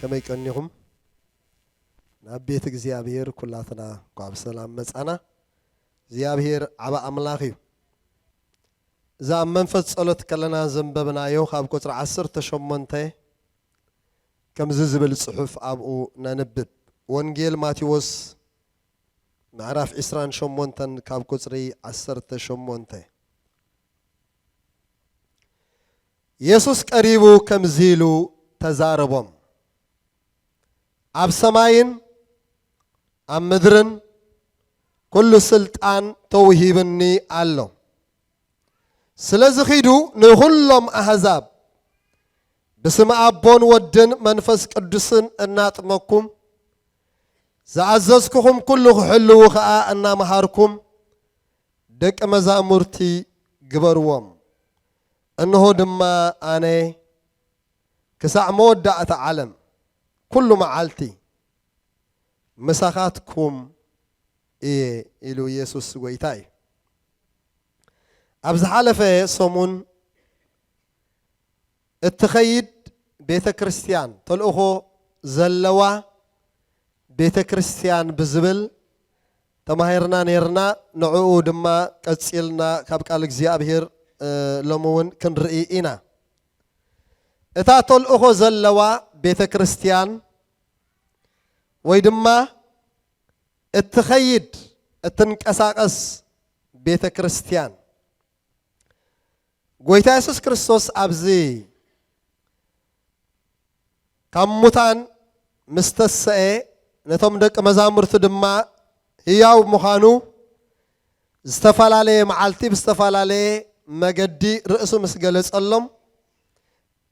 ከመይ ቀኒኹም? ናብ ቤት እግዚኣብሔር ኩላትና እንኳ ብሰላም መጻና። እግዚኣብሔር ዓቢ ኣምላኽ እዩ። እዛ ኣብ መንፈስ ጸሎት ከለና ዘንበብናዮ ካብ ቁጽሪ ዓሰርተ ሸሞንተ ከምዚ ዝብል ጽሑፍ ኣብኡ ነንብብ። ወንጌል ማቴዎስ ምዕራፍ ዕስራን ሸሞንተን ካብ ቁጽሪ ዓሰርተ ሸሞንተ። የሱስ ቀሪቡ ከምዚ ኢሉ ተዛረቦም፣ ኣብ ሰማይን ኣብ ምድርን ኩሉ ስልጣን ተውሂብኒ ኣሎ። ስለዚ ኺዱ ንኹሎም ኣህዛብ ብስም ኣቦን ወድን መንፈስ ቅዱስን እናጥመኩም ዝኣዘዝኩኹም ኩሉ ክሕልዉ ኸኣ እናመሃርኩም ደቂ መዛሙርቲ ግበርዎም። እንሆ ድማ ኣነ ክሳዕ መወዳእታ ዓለም ኩሉ መዓልቲ ምሳኻትኩም እየ ኢሉ የሱስ ጐይታ እዩ። ኣብ ዝሓለፈ ሰሙን እትኸይድ ቤተ ክርስቲያን፣ ተልእኾ ዘለዋ ቤተ ክርስቲያን ብዝብል ተማሂርና ኔርና። ንዕኡ ድማ ቀጺልና ካብ ቃል እግዚኣብሔር፣ እ፣ ሎሚ እውን ክንርኢ ኢና። እታ ተልእኾ ዘለዋ ቤተ ክርስቲያን ወይ ድማ እትኸይድ እትንቀሳቐስ ቤተ ክርስቲያን፣ ጐይታ የሱስ ክርስቶስ ኣብዚ ካብ ሙታን ምስ ተሰኤ፣ ነቶም ደቂ መዛሙርቱ ድማ ህያው ምዃኑ ዝተፈላለየ መዓልቲ ብዝተፈላለየ መገዲ ርእሱ ምስ ገለጸሎም፣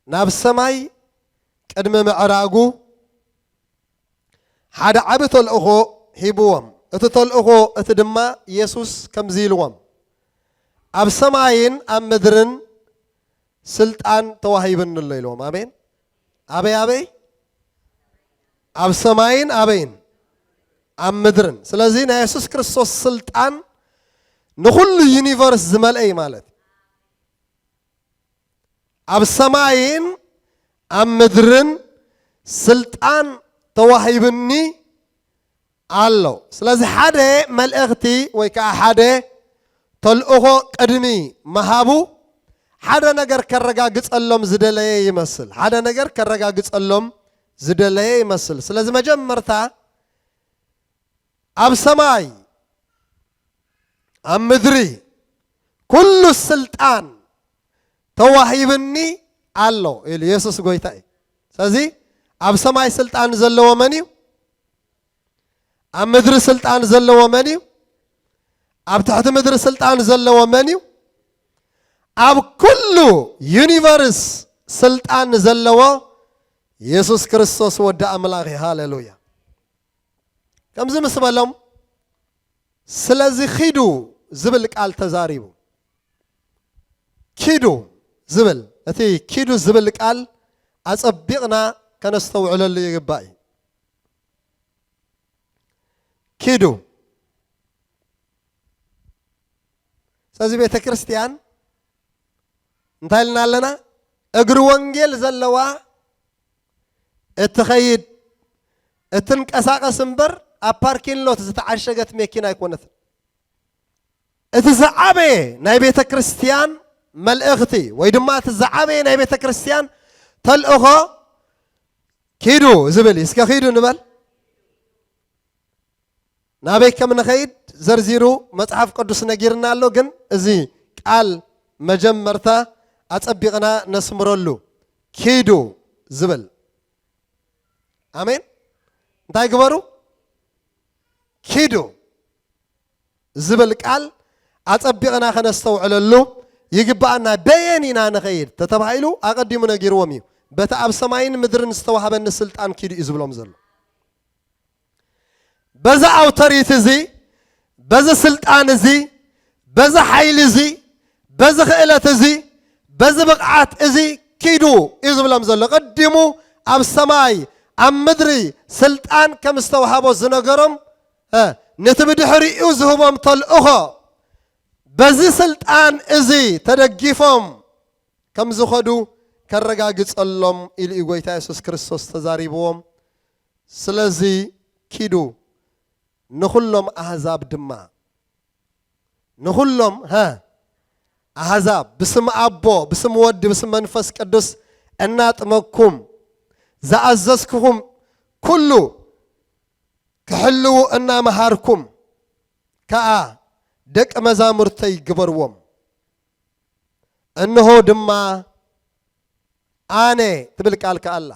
ናብ ሰማይ ቅድሚ ምዕራጉ ሓደ ዓቢ ተልእኾ ሂብዎም። እቲ ተልእኾ እቲ ድማ የሱስ ከምዚ ኢልዎም፣ ኣብ ሰማይን ኣብ ምድርን ስልጣን ተዋሂብኒ ኣሎ ኢልዎም። ኣሜን። ኣበይ ኣበይ? ኣብ ሰማይን ኣበይን? ኣብ ምድርን። ስለዚ ናይ የሱስ ክርስቶስ ስልጣን ንኹሉ ዩኒቨርስ ዝመልአ እዩ ማለት እዩ። ኣብ ሰማይን ኣብ ምድርን ስልጣን ተዋሂብኒ ኣሎ። ስለዚ ሓደ መልእኽቲ ወይ ከዓ ሓደ ተልእኾ ቅድሚ ምሃቡ ሓደ ነገር ከረጋግጸሎም ዝደለየ ይመስል። ሓደ ነገር ከረጋግጸሎም ዝደለየ ይመስል። ስለዚ መጀመርታ ኣብ ሰማይ፣ ኣብ ምድሪ ኩሉ ስልጣን ተዋሂብኒ ኣሎ ኢሉ የሱስ ጐይታ እዩ። ስለዚ ኣብ ሰማይ ስልጣን ዘለዎ መን እዩ? ኣብ ምድሪ ስልጣን ዘለዎ መን እዩ? ኣብ ትሕቲ ምድሪ ስልጣን ዘለዎ መን እዩ? ኣብ ኩሉ ዩኒቨርስ ስልጣን ዘለዎ የሱስ ክርስቶስ ወዲ ኣምላኽ እዩ። ሃሌሉያ። ከምዚ ምስ በሎም፣ ስለዚ ኪዱ ዝብል ቃል ተዛሪቡ። ኪዱ ዝብል፣ እቲ ኪዱ ዝብል ቃል ኣጸቢቕና ከነስተውዕለሉ ይግባእ እዩ። ኪዱ። ስለዚ ቤተ ክርስቲያን እንታይ ኢልና ኣለና? እግሪ ወንጌል ዘለዋ እትኸይድ፣ እትንቀሳቐስ እምበር ኣብ ፓርኪን ሎት ዝተዓሸገት መኪና ኣይኮነትን። እቲ ዝዓበየ ናይ ቤተ ክርስቲያን መልእኽቲ ወይ ድማ እቲ ዝዓበየ ናይ ቤተ ክርስቲያን ተልእኾ ኪዱ ዝብል እዩ። እስከ ኪዱ ንበል። ናበይ ከም ንኸይድ ዘርዚሩ መጽሓፍ ቅዱስ ነጊርና ኣሎ፣ ግን እዚ ቃል መጀመርታ ኣጸቢቕና ነስምረሉ። ኪዱ ዝብል። ኣሜን። እንታይ ግበሩ? ኪዱ ዝብል ቃል ኣጸቢቕና ከነስተውዕለሉ ይግባኣና። በየን ኢና ንኸይድ ተተባሂሉ ኣቐዲሙ ነጊርዎም እዩ። በቲ ኣብ ሰማይን ምድርን ዝተዋህበኒ ስልጣን ኪዱ እዩ ዝብሎም ዘሎ። በዚ ኣውቶሪቲ እዚ፣ በዚ ስልጣን እዚ፣ በዚ ሓይሊ እዚ፣ በዚ ክእለት እዚ፣ በዚ ብቕዓት እዚ ኪዱ እዩ ዝብሎም ዘሎ። ቀዲሙ ኣብ ሰማይ ኣብ ምድሪ ስልጣን ከም ዝተዋህቦ ዝነገሮም፣ እ፣ ነቲ ብድሕሪኡ ዝህቦም ተልእኾ በዚ ስልጣን እዚ ተደጊፎም ከም ዝኸዱ ከረጋግጸሎም ኢሉ እዩ ጎይታ የሱስ ክርስቶስ ተዛሪብዎም። ስለዚ ኪዱ ንኹሎም ኣህዛብ ድማ፣ ንኹሎም፣ ሀ፣ ኣህዛብ ብስም ኣቦ፣ ብስም ወዲ፣ ብስም መንፈስ ቅዱስ እናጥመቅኩም ዝኣዘዝኩኹም ኩሉ ክሕልዉ እናመሃርኩም ከኣ ደቂ መዛሙርተይ ግበርዎም። እንሆ ድማ ኣነ ትብል ቃል ከኣ ኣላ።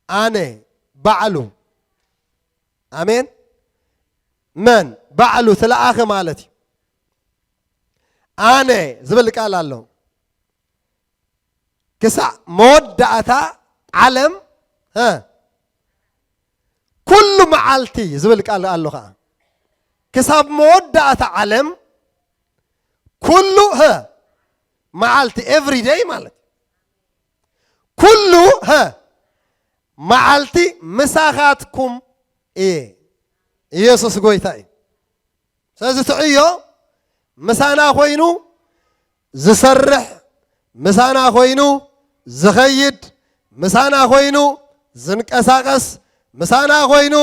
ኣነ ባዕሉ። ኣሜን። መን ባዕሉ? ተለኣኸ ማለት እዩ። ኣነ ዝብል ቃል ኣሎ። ክሳዕ መወዳእታ ዓለም፣ እ፣ ኩሉ መዓልቲ ዝብል ቃል ኣሎ ኸዓ። ክሳብ መወዳእታ ዓለም ኩሉ፣ እ፣ መዓልቲ፣ ኤቭሪ ደይ ማለት እዩ። ኩሉ፣ እ፣ መዓልቲ ምሳኻትኩም እየ። ኢየሱስ ጎይታ እዩ። ስለዚ ትዕዮ ምሳና ኮይኑ ዝሰርሕ፣ ምሳና ኮይኑ ዝኸይድ፣ ምሳና ኮይኑ ዝንቀሳቐስ፣ ምሳና ኮይኑ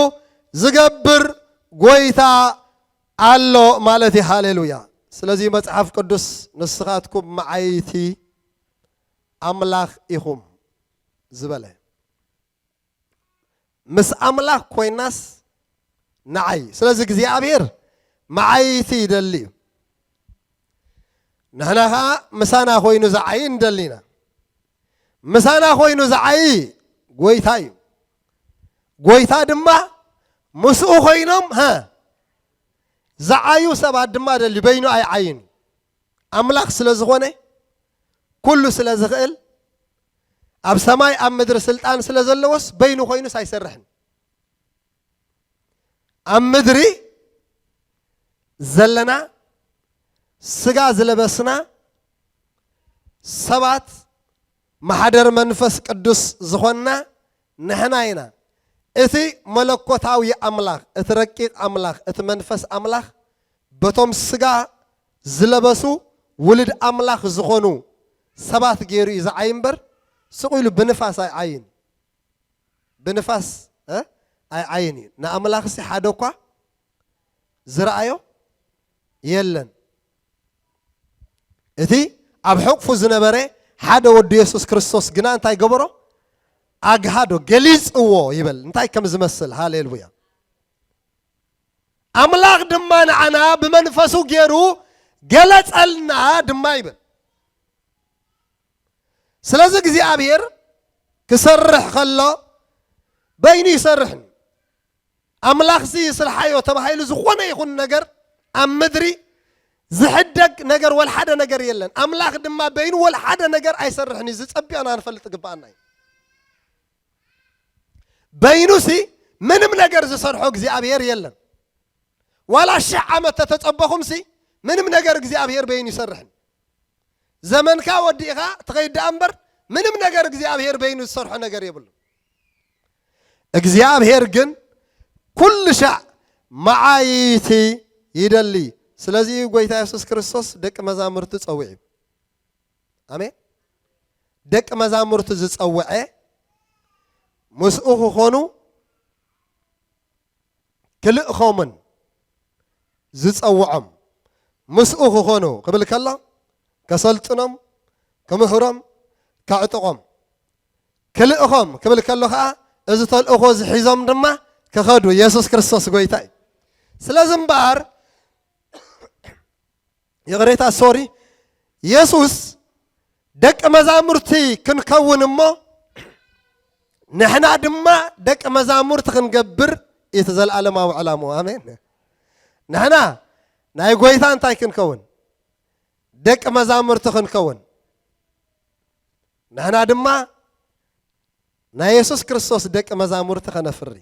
ዝገብር ጎይታ ኣሎ ማለት እዩ። ሃሌሉያ። ስለዚ መጽሓፍ ቅዱስ ንስኻትኩም መዓይቲ ኣምላኽ ኢኹም ዝበለ። ምስ ኣምላኽ ኮይናስ ንዓይ። ስለዚ እግዚኣብሔር መዓይቲ ይደሊ እዩ። ንሕና ኸዓ ምሳና ኮይኑ ዝዓይ ንደሊ ኢና። ምሳና ኮይኑ ዝዓይ ጎይታ እዩ። ጎይታ ድማ ምስኡ ኮይኖም፣ ሀ፣ ዝዓዩ ሰባት ድማ ደሊ፣ በይኑ ኣይዓይን እዩ። ኣምላኽ ስለ ዝኾነ፣ ኩሉ ስለ ዝኽእል፣ ኣብ ሰማይ ኣብ ምድሪ ስልጣን ስለ ዘለዎስ በይኑ ኮይኑስ ኣይሰርሕን። ኣብ ምድሪ ዘለና ስጋ ዝለበስና ሰባት ማሕደር መንፈስ ቅዱስ ዝኾንና ንሕና ኢና። እቲ መለኮታዊ ኣምላኽ፣ እቲ ረቂቕ ኣምላኽ፣ እቲ መንፈስ ኣምላኽ በቶም ስጋ ዝለበሱ ውሉድ ኣምላኽ ዝኾኑ ሰባት ገይሩ እዩ ዝዓይ እምበር፣ ስቕ ኢሉ ብንፋስ ኣይዓይን። ብንፋስ፣ እ፣ ኣይዓይን እዩ። ንኣምላኽሲ ሓደ እኳ ዝረኣዮ የለን። እቲ ኣብ ሕቕፉ ዝነበረ ሓደ ወዱ የሱስ ክርስቶስ ግና እንታይ ገበሮ? ኣግሃዶ፣ ገሊጽዎ ይበል። እንታይ ከም ዝመስል። ሃሌሉያ። ኣምላኽ ድማ ንዓና ብመንፈሱ ገይሩ ገለጸልና ድማ ይብል። ስለዚ እግዚኣብሔር ክሰርሕ ከሎ በይኑ ይሰርሕን። ኣምላኽሲ ስርሓዮ ተባሂሉ ዝኾነ ይኹን ነገር ኣብ ምድሪ ዝሕደግ ነገር ወላ ሓደ ነገር የለን። ኣምላኽ ድማ በይኑ ወላ ሓደ ነገር ኣይሰርሕን እዩ። ዝጸቢቕና ንፈልጥ ግባኣና እዩ። በይኑሲ ምንም ነገር ዝሰርሖ እግዚኣብሔር የለን። ዋላ ሽሕ ዓመት ተተጸበኹምሲ ምንም ነገር እግዚኣብሔር በይኑ ይሰርሕን። ዘመንካ ወዲእኻ ትኸይድ ደኣ እምበር ምንም ነገር እግዚኣብሔር በይኑ ዝሰርሖ ነገር የብሉን። እግዚኣብሔር ግን ኩሉ ሻዕ መዓይቲ ይደሊ። ስለዚ እዩ ጎይታ የሱስ ክርስቶስ ደቂ መዛሙርቱ ጸዊዑ። ኣሜን። ደቂ መዛሙርቱ ዝጸውዐ ምስኡ ክኾኑ ክልእኾምን ዝጸውዖም ምስኡ ክኾኑ ክብል ከሎ ከሰልጥኖም፣ ክምህሮም፣ ከዕጥቖም ክልእኾም ክብል ከሎ ኸዓ እዚ ተልእኾ ዝሒዞም ድማ ክኸዱ የሱስ ክርስቶስ ጎይታ እዩ። ስለዚ እምበኣር ይቕሬታ፣ ሶሪ፣ የሱስ ደቂ መዛሙርቲ ክንከውን እሞ ንሕና ድማ ደቂ መዛሙርቲ ክንገብር እቲ ዘለኣለማዊ ዕላምኡ። ኣሜን። ንሕና ናይ ጎይታ እንታይ ክንከውን? ደቂ መዛሙርቲ ክንከውን። ንሕና ድማ ናይ የሱስ ክርስቶስ ደቂ መዛሙርቲ ከነፍሪ።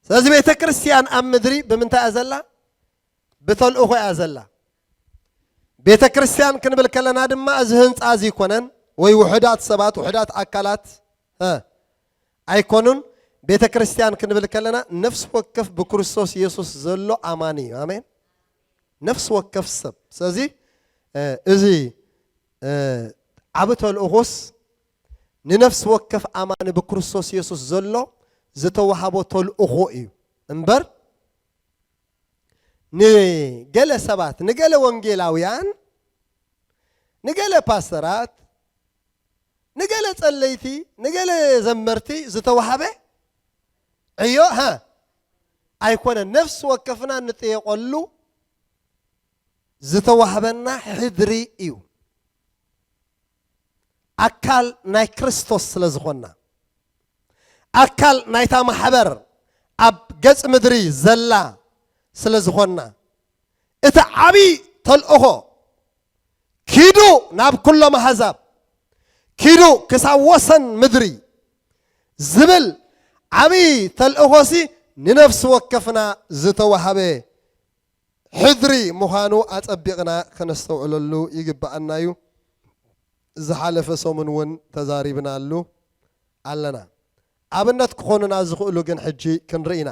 ስለዚ ቤተ ክርስቲያን ኣብ ምድሪ ብምንታይ እያ ዘላ? ብተልእኾ እያ ዘላ። ቤተ ክርስቲያን ክንብል ከለና ድማ እዚ ህንፃ እዚ ይኮነን ወይ ውሑዳት ሰባት፣ ውሑዳት ኣካላት፣ እ፣ ኣይኮኑን። ቤተ ክርስቲያን ክንብል ከለና ነፍሲ ወከፍ ብክርስቶስ የሱስ ዘሎ ኣማኒ እዩ። ኣሜን። ነፍሲ ወከፍ ሰብ። ስለዚ፣ እ፣ እዚ ዓብ ተልእኾስ ንነፍሲ ወከፍ ኣማኒ ብክርስቶስ የሱስ ዘሎ ዝተዋህቦ ተልእኾ እዩ እምበር፣ ንገለ ሰባት፣ ንገለ ወንጌላውያን፣ ንገለ ፓስተራት፣ ንገለ ጸለይቲ፣ ንገለ ዘመርቲ ዝተዋህበ ዕዮ ኣይኮነን። ነፍሲ ወከፍና ንጥየቐሉ ዝተዋህበና ሕድሪ እዩ። ኣካል ናይ ክርስቶስ ስለ ዝኾንና፣ ኣካል ናይታ ማሕበር ኣብ ገጽ ምድሪ ዘላ ስለ ዝኾንና፣ እቲ ዓቢ ተልእኾ፣ "ኪዱ ናብ ኩሎም ኣህዛብ፣ ኪዱ ክሳብ ወሰን ምድሪ" ዝብል ዓቢ ተልእኾሲ ንነፍሲ ወከፍና ዝተዋህበ ሕድሪ ምዃኑ ኣጸቢቕና ከነስተውዕለሉ ይግብኣና እዩ። ዝሓለፈ ሰሙን እውን ተዛሪብናሉ ኣለና። ኣብነት ክኾኑና ዝኽእሉ ግን ሕጂ ክንርኢ ኢና።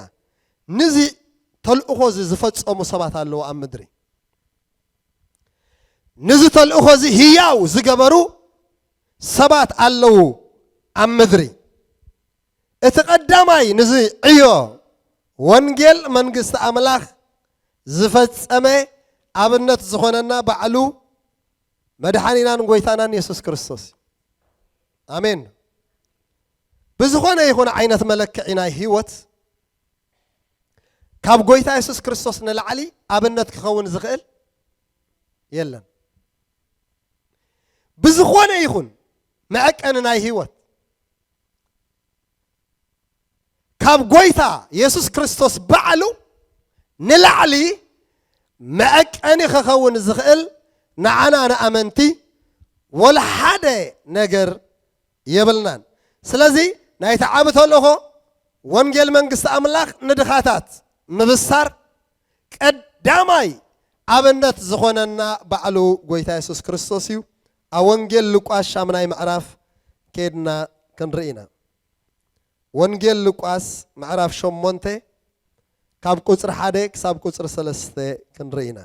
ንዚ ተልእኾ እዚ ዝፈጸሙ ሰባት ኣለዉ ኣብ ምድሪ። ንዚ ተልእኾ እዚ ህያው ዝገበሩ ሰባት ኣለዉ ኣብ ምድሪ። እቲ ቀዳማይ ንዚ ዕዮ ወንጌል መንግስቲ ኣምላኽ ዝፈጸመ ኣብነት ዝኾነና ባዕሉ መድሓኒናን ጎይታናን የሱስ ክርስቶስ እዩ። ኣሜን። ብዝኾነ ይኹን ዓይነት መለክዒ ናይ ህይወት ካብ ጎይታ የሱስ ክርስቶስ ንላዕሊ ኣብነት ክኸውን ዝኽእል የለን። ብዝኾነ ይኹን መዐቀኒ ናይ ህይወት ካብ ጎይታ የሱስ ክርስቶስ ባዕሉ ንላዕሊ መዐቀኒ ክኸውን ዝኽእል ንዓና ንኣመንቲ ወላ ሓደ ነገር የብልናን። ስለዚ ናይቲ ዓቢ ተልእኾ ወንጌል መንግስቲ ኣምላኽ ንድኻታት ምብሳር ቀዳማይ ኣብነት ዝኾነና ባዕሉ ጎይታ የሱስ ክርስቶስ እዩ። ኣብ ወንጌል ሉቃስ ሻምናይ ምዕራፍ ከድና ክንርኢ ኢና። ወንጌል ሉቃስ ምዕራፍ ሸሞንተ ካብ ቁጽሪ ሓደ ክሳብ ቁጽሪ ሰለስተ ክንርኢ ኢና።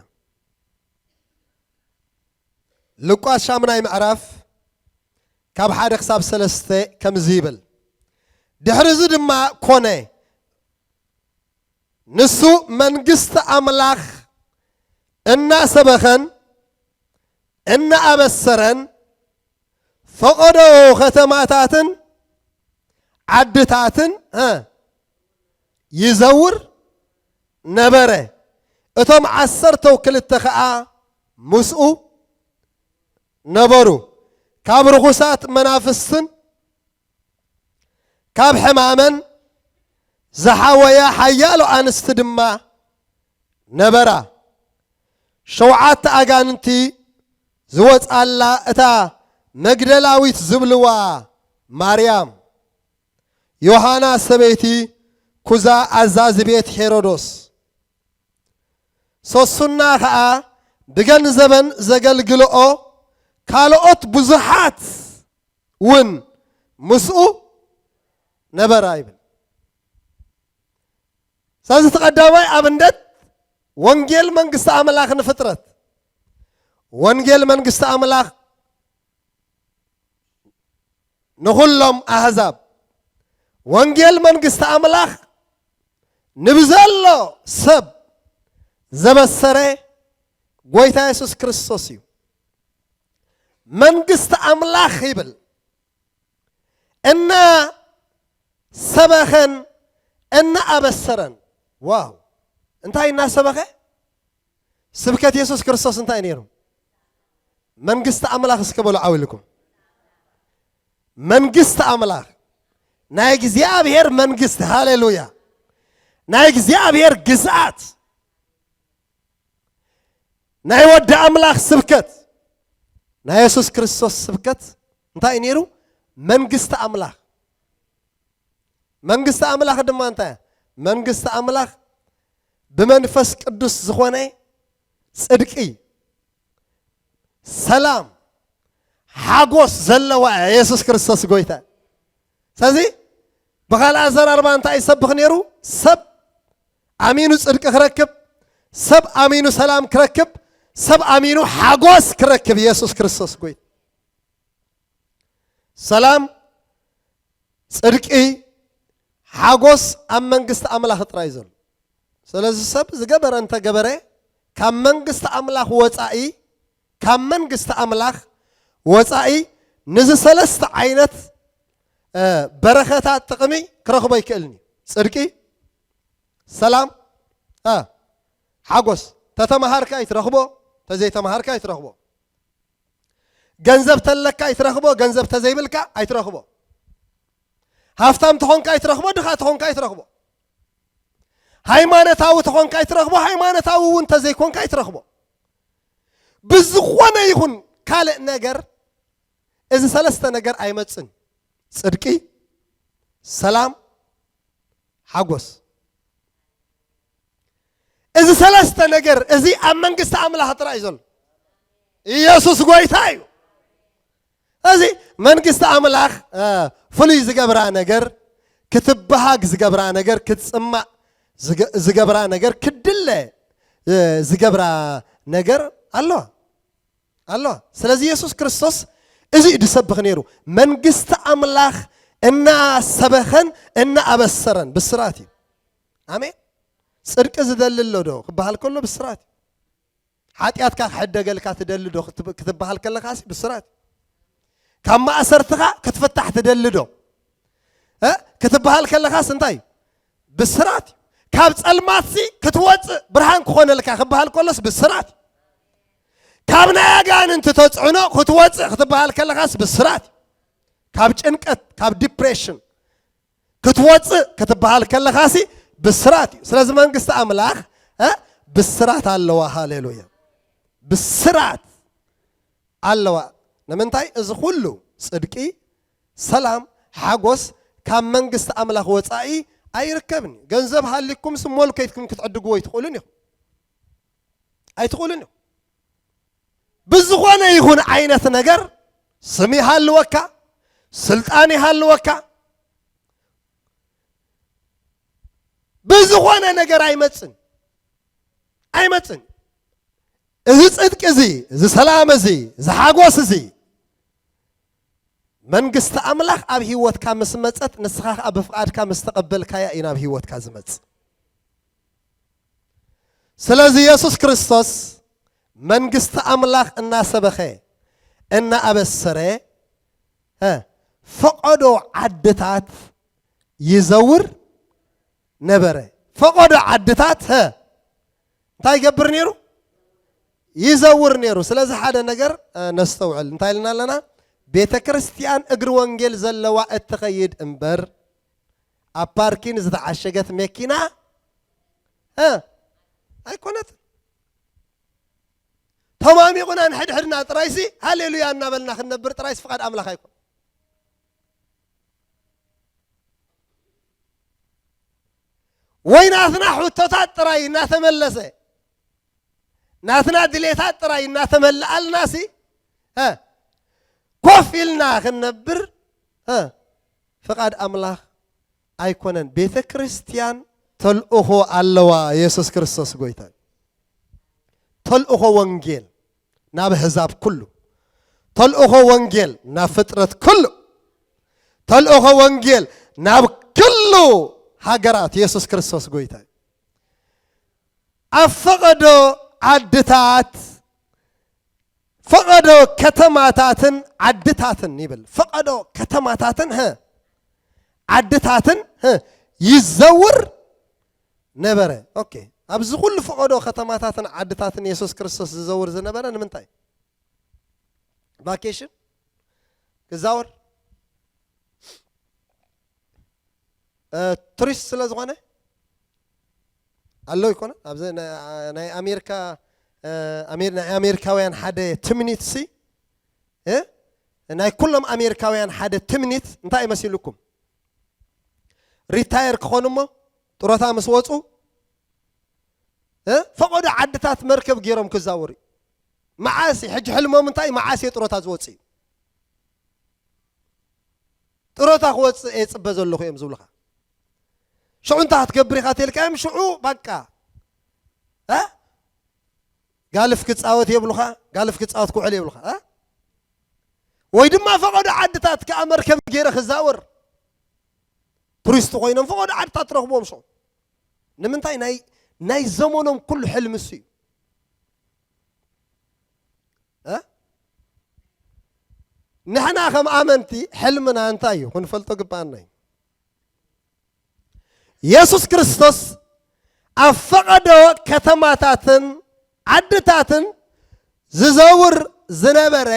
ሉቃስ ሻምናይ ምዕራፍ ካብ ሓደ ክሳብ ሰለስተ ከምዚ ይብል፣ ድሕሪ እዚ ድማ ኮነ፣ ንሱ መንግስቲ ኣምላኽ እናሰበኸን እናኣበሰረን ፈቐዶ ከተማታትን ዓድታትን እ ይዘውር ነበረ። እቶም ዓሰርተው ክልተ ኸዓ ምስኡ ነበሩ። ካብ ርኹሳት መናፍስትን ካብ ሕማመን ዝሓወያ ሓያሎ ኣንስቲ ድማ ነበራ። ሸውዓተ ኣጋንንቲ ዝወጻላ እታ መግደላዊት ዝብልዋ ማርያም፣ ዮሃና ሰበይቲ ኩዛ ኣዛዚ ቤት ሄሮዶስ፣ ሰሱና ኸኣ ብገንዘበን ዘገልግልኦ ካልኦት ብዙሓት እውን ምስኡ ነበራ ይብል። ስለዚ እቲ ቀዳማይ ኣብነት ወንጌል መንግስቲ ኣምላኽ ንፍጥረት፣ ወንጌል መንግስቲ ኣምላኽ ንኹሎም ኣህዛብ፣ ወንጌል መንግስቲ ኣምላኽ ንብዘሎ ሰብ ዘበሰረ ጎይታ የሱስ ክርስቶስ እዩ። መንግስቲ ኣምላኽ ይብል እና ሰበኸን እና ኣበሰረን። ዋው! እንታይ እናሰበኸ? ስብከት የሱስ ክርስቶስ እንታይ ነይሩ? መንግስቲ ኣምላኽ እስከ በሉ ዓው ኢልኩም። መንግስቲ ኣምላኽ፣ ናይ እግዚኣብሔር መንግስቲ፣ ሃሌሉያ! ናይ እግዚኣብሔር ግዝኣት፣ ናይ ወዲ ኣምላኽ ስብከት፣ ናይ የሱስ ክርስቶስ ስብከት እንታይ እዩ ነይሩ? መንግስቲ ኣምላኽ። መንግስቲ ኣምላኽ ድማ እንታይ እያ? መንግስቲ ኣምላኽ ብመንፈስ ቅዱስ ዝኾነ ጽድቂ፣ ሰላም፣ ሓጎስ ዘለዋ እያ። የሱስ ክርስቶስ ጎይታ። ስለዚ ብኻልእ ኣዘራርባ እንታይ ይሰብኽ ነይሩ? ሰብ ኣሚኑ ጽድቂ ክረክብ፣ ሰብ ኣሚኑ ሰላም ክረክብ፣ ሰብ ኣሚኑ ሓጎስ ክረክብ። የሱስ ክርስቶስ ጎይታ። ሰላም፣ ጽድቂ፣ ሓጎስ ኣብ መንግስቲ ኣምላኽ ጥራይ ዘሎ። ስለዚ ሰብ ዝገበረ እንተገበረ ካብ መንግስቲ ኣምላኽ ወጻኢ፣ ካብ መንግስቲ ኣምላኽ ወጻኢ ንዚ ሰለስተ ዓይነት፣ እ፣ በረኸታት ጥቕሚ ክረኽቦ ኣይክእልን እዩ። ጽድቂ፣ ሰላም፣ እ፣ ሓጎስ። ተተማሃርካ ኣይትረኽቦ፣ ተዘይተማሃርካ ኣይትረኽቦ። ገንዘብ ተለካ ኣይትረኽቦ፣ ገንዘብ ተዘይብልካ ኣይትረኽቦ። ሃፍታም ተኾንካ ኣይትረኽቦ፣ ድኻ ተኾንካ ኣይትረኽቦ። ሃይማኖታዊ ተኾንካ ኣይትረኽቦ፣ ሃይማኖታዊ እውን ተዘይኮንካ ኣይትረኽቦ። ብዝኾነ ይኹን ካልእ ነገር እዚ ሰለስተ ነገር ኣይመጽን። ጽድቂ፣ ሰላም፣ ሓጎስ። እዚ ሰለስተ ነገር እዚ ኣብ መንግስቲ ኣምላኽ ጥራይ እዩ ዘሎ። ኢየሱስ ጎይታ እዩ። እዚ መንግስቲ ኣምላኽ፣ እ፣ ፍሉይ ዝገብራ ነገር፣ ክትበሃግ ዝገብራ ነገር፣ ክትጽማእ ዝገ-፣ ዝገብራ ነገር፣ ክድለ፣ እ፣ ዝገብራ ነገር ኣለዋ። ኣለዋ። ስለዚ የሱስ ክርስቶስ እዚ እዩ ዝሰብኽ ነይሩ። መንግስቲ ኣምላኽ እናሰበኸን እናኣበሰረን ብስራት እዩ። ኣሜን። ጽድቂ ዝደሊ ኣሎ ዶ ክበሃል ከሎ ብስራት እዩ። ሓጢኣትካ ክሕደገልካ ትደሊ ዶ ክትብ-፣ ክትበሃል ከለኻሲ ብስራት እዩ። ካብ ማእሰርትኻ ክትፍታሕ ትደሊ ዶ፣ እ፣ ክትበሃል ከለኻስ እንታይ እዩ? ብስራት እዩ። ካብ ጸልማትሲ ክትወጽእ ብርሃን ክኾነልካ ክበሃል ከሎስ ብስራት እዩ። ካብ ናይ ኣጋንንቲ ተጽዕኖ ክትወጽእ ክትበሃል ከለኻስ ብስራት እዩ። ካብ ጭንቀት፣ ካብ ዲፕሬሽን ክትወጽእ ክትበሃል ከለኻሲ ብስራት እዩ። ስለዚ መንግስቲ ኣምላኽ፣ እ፣ ብስራት ኣለዋ። ሃሌሉያ። ብስራት ኣለዋ። ንምንታይ? እዚ ኩሉ ጽድቂ፣ ሰላም፣ ሓጎስ ካብ መንግስቲ ኣምላኽ ወጻኢ ኣይርከብን እዩ። ገንዘብ ሃሊኩምስ ሞል ከይድኩም ክትዕድግዎ ኣይትኽእሉን ኢኹም። ኣይትኽእሉን ኢኹም። ብዝኾነ ይኹን ዓይነት ነገር ስም ይሃልወካ፣ ስልጣን ይሃልወካ፣ ብዝኾነ ነገር ኣይመጽን፣ ኣይመጽን። እዚ ጽድቂ እዚ፣ እዚ ሰላም እዚ፣ እዚ ሓጎስ እዚ መንግስቲ ኣምላኽ ኣብ ህይወትካ ምስ መጸት፣ ንስኻ ከኣ ብፍቓድካ ምስ ተቐበልካያ እዩ ናብ ህይወትካ ዝመጽእ። ስለዚ የሱስ ክርስቶስ መንግስቲ ኣምላኽ እናሰበኸ፣ እናኣበሰረ፣ እ፣ ፈቐዶ ዓድታት ይዘውር ነበረ። ፈቐዶ ዓድታት፣ እ፣ እንታይ ይገብር ነይሩ? ይዘውር ነይሩ። ስለዚ ሓደ ነገር፣ እ፣ ነስተውዕል። እንታይ ኢልና ኣለና? ቤተ ክርስቲያን እግሪ ወንጌል ዘለዋ እትኸይድ እምበር፣ ኣብ ፓርኪን ዝተዓሸገት መኪና፣ እ፣ ኣይኮነትን። ተማሚቑና ንሕድሕድና ጥራይሲ ሃሌሉያ እናበልና ክንነብር ጥራይሲ ፍቓድ ኣምላኽ ኣይኮን። ወይ ናትና ሕቶታት ጥራይ እናተመለሰ፣ ናትና ድሌታት ጥራይ እናተመልኣልናሲ፣ እ፣ ኮፍ ኢልና ክንነብር፣ እ፣ ፍቓድ ኣምላኽ ኣይኮነን። ቤተ ክርስቲያን ተልእኾ ኣለዋ። የሱስ ክርስቶስ ጎይታ እዩ። ተልእኾ ወንጌል ናብ ኣህዛብ ኩሉ፣ ተልእኾ ወንጌል ናብ ፍጥረት ኩሉ፣ ተልእኾ ወንጌል ናብ ኩሉ ሃገራት። የሱስ ክርስቶስ ጎይታ እዩ። ኣብ ፈቐዶ ዓድታት፣ ፈቐዶ ከተማታትን ዓድታትን ይብል። ፈቐዶ ከተማታትን፣ ህ፣ ዓድታትን፣ ህ፣ ይዘውር ነበረ። ኦኬ። ኣብዚ ኩሉ ፈቐዶ ከተማታትን ዓድታትን የሱስ ክርስቶስ ዝዘውር ዝነበረ ንምንታይ? ቫኬሽን ክዛወር፣ እ፣ ቱሪስት ስለ ዝኾነ ኣሎ ይኮነ። ኣብዚ ናይ፣ ናይ ኣሜሪካ፣ እ፣ ኣሜ-፣ ናይ ኣሜሪካውያን ሓደ ትምኒት ሲ፣ እ፣ ናይ ኩሎም ኣሜሪካውያን ሓደ ትምኒት እንታይ መሲሉኩም? ሪታየር ክኾኑ እሞ ጥሮታ ምስ ወፁ፣ እ፣ ፈቐዶ ዓድታት መርከብ ገይሮም ክዛወሩ እዩ። መዓስ እዩ? ሕጂ ሕልሞም እንታይ? መዓስ እየ ጥሮታ ዝወፅእ እዩ? ጥሮታ ክወፅእ እየ ፅበ ዘለኹ እዮም ዝብሉኻ። ሽዑ እንታይ ክትገብር ኢኻ ተልካዮም? ሽዑ በቃ፣ እ፣ ጋልፍ ክፃወት የብሉኻ፣ ጋልፍ ክፃወት ክውዕል የብሉኻ፣ እ? ወይ ድማ ፈቐዶ ዓድታት ከኣ መርከብ ገይረ ክዛወር፣ ቱሪስት ኮይኖም ፈቐዶ ዓድታት ትረኽብዎም። ሽዑ ንምንታይ? ናይ ናይ ዘመኖም ኩሉ ሕልሚ እሱ እዩ። እ? ንሕና ከም ኣመንቲ ሕልምና እንታይ እዩ? ክንፈልጦ ግባኣና እዩ። የሱስ ክርስቶስ ኣብ ፈቐዶ ከተማታትን ዓድታትን ዝዘውር ዝነበረ፣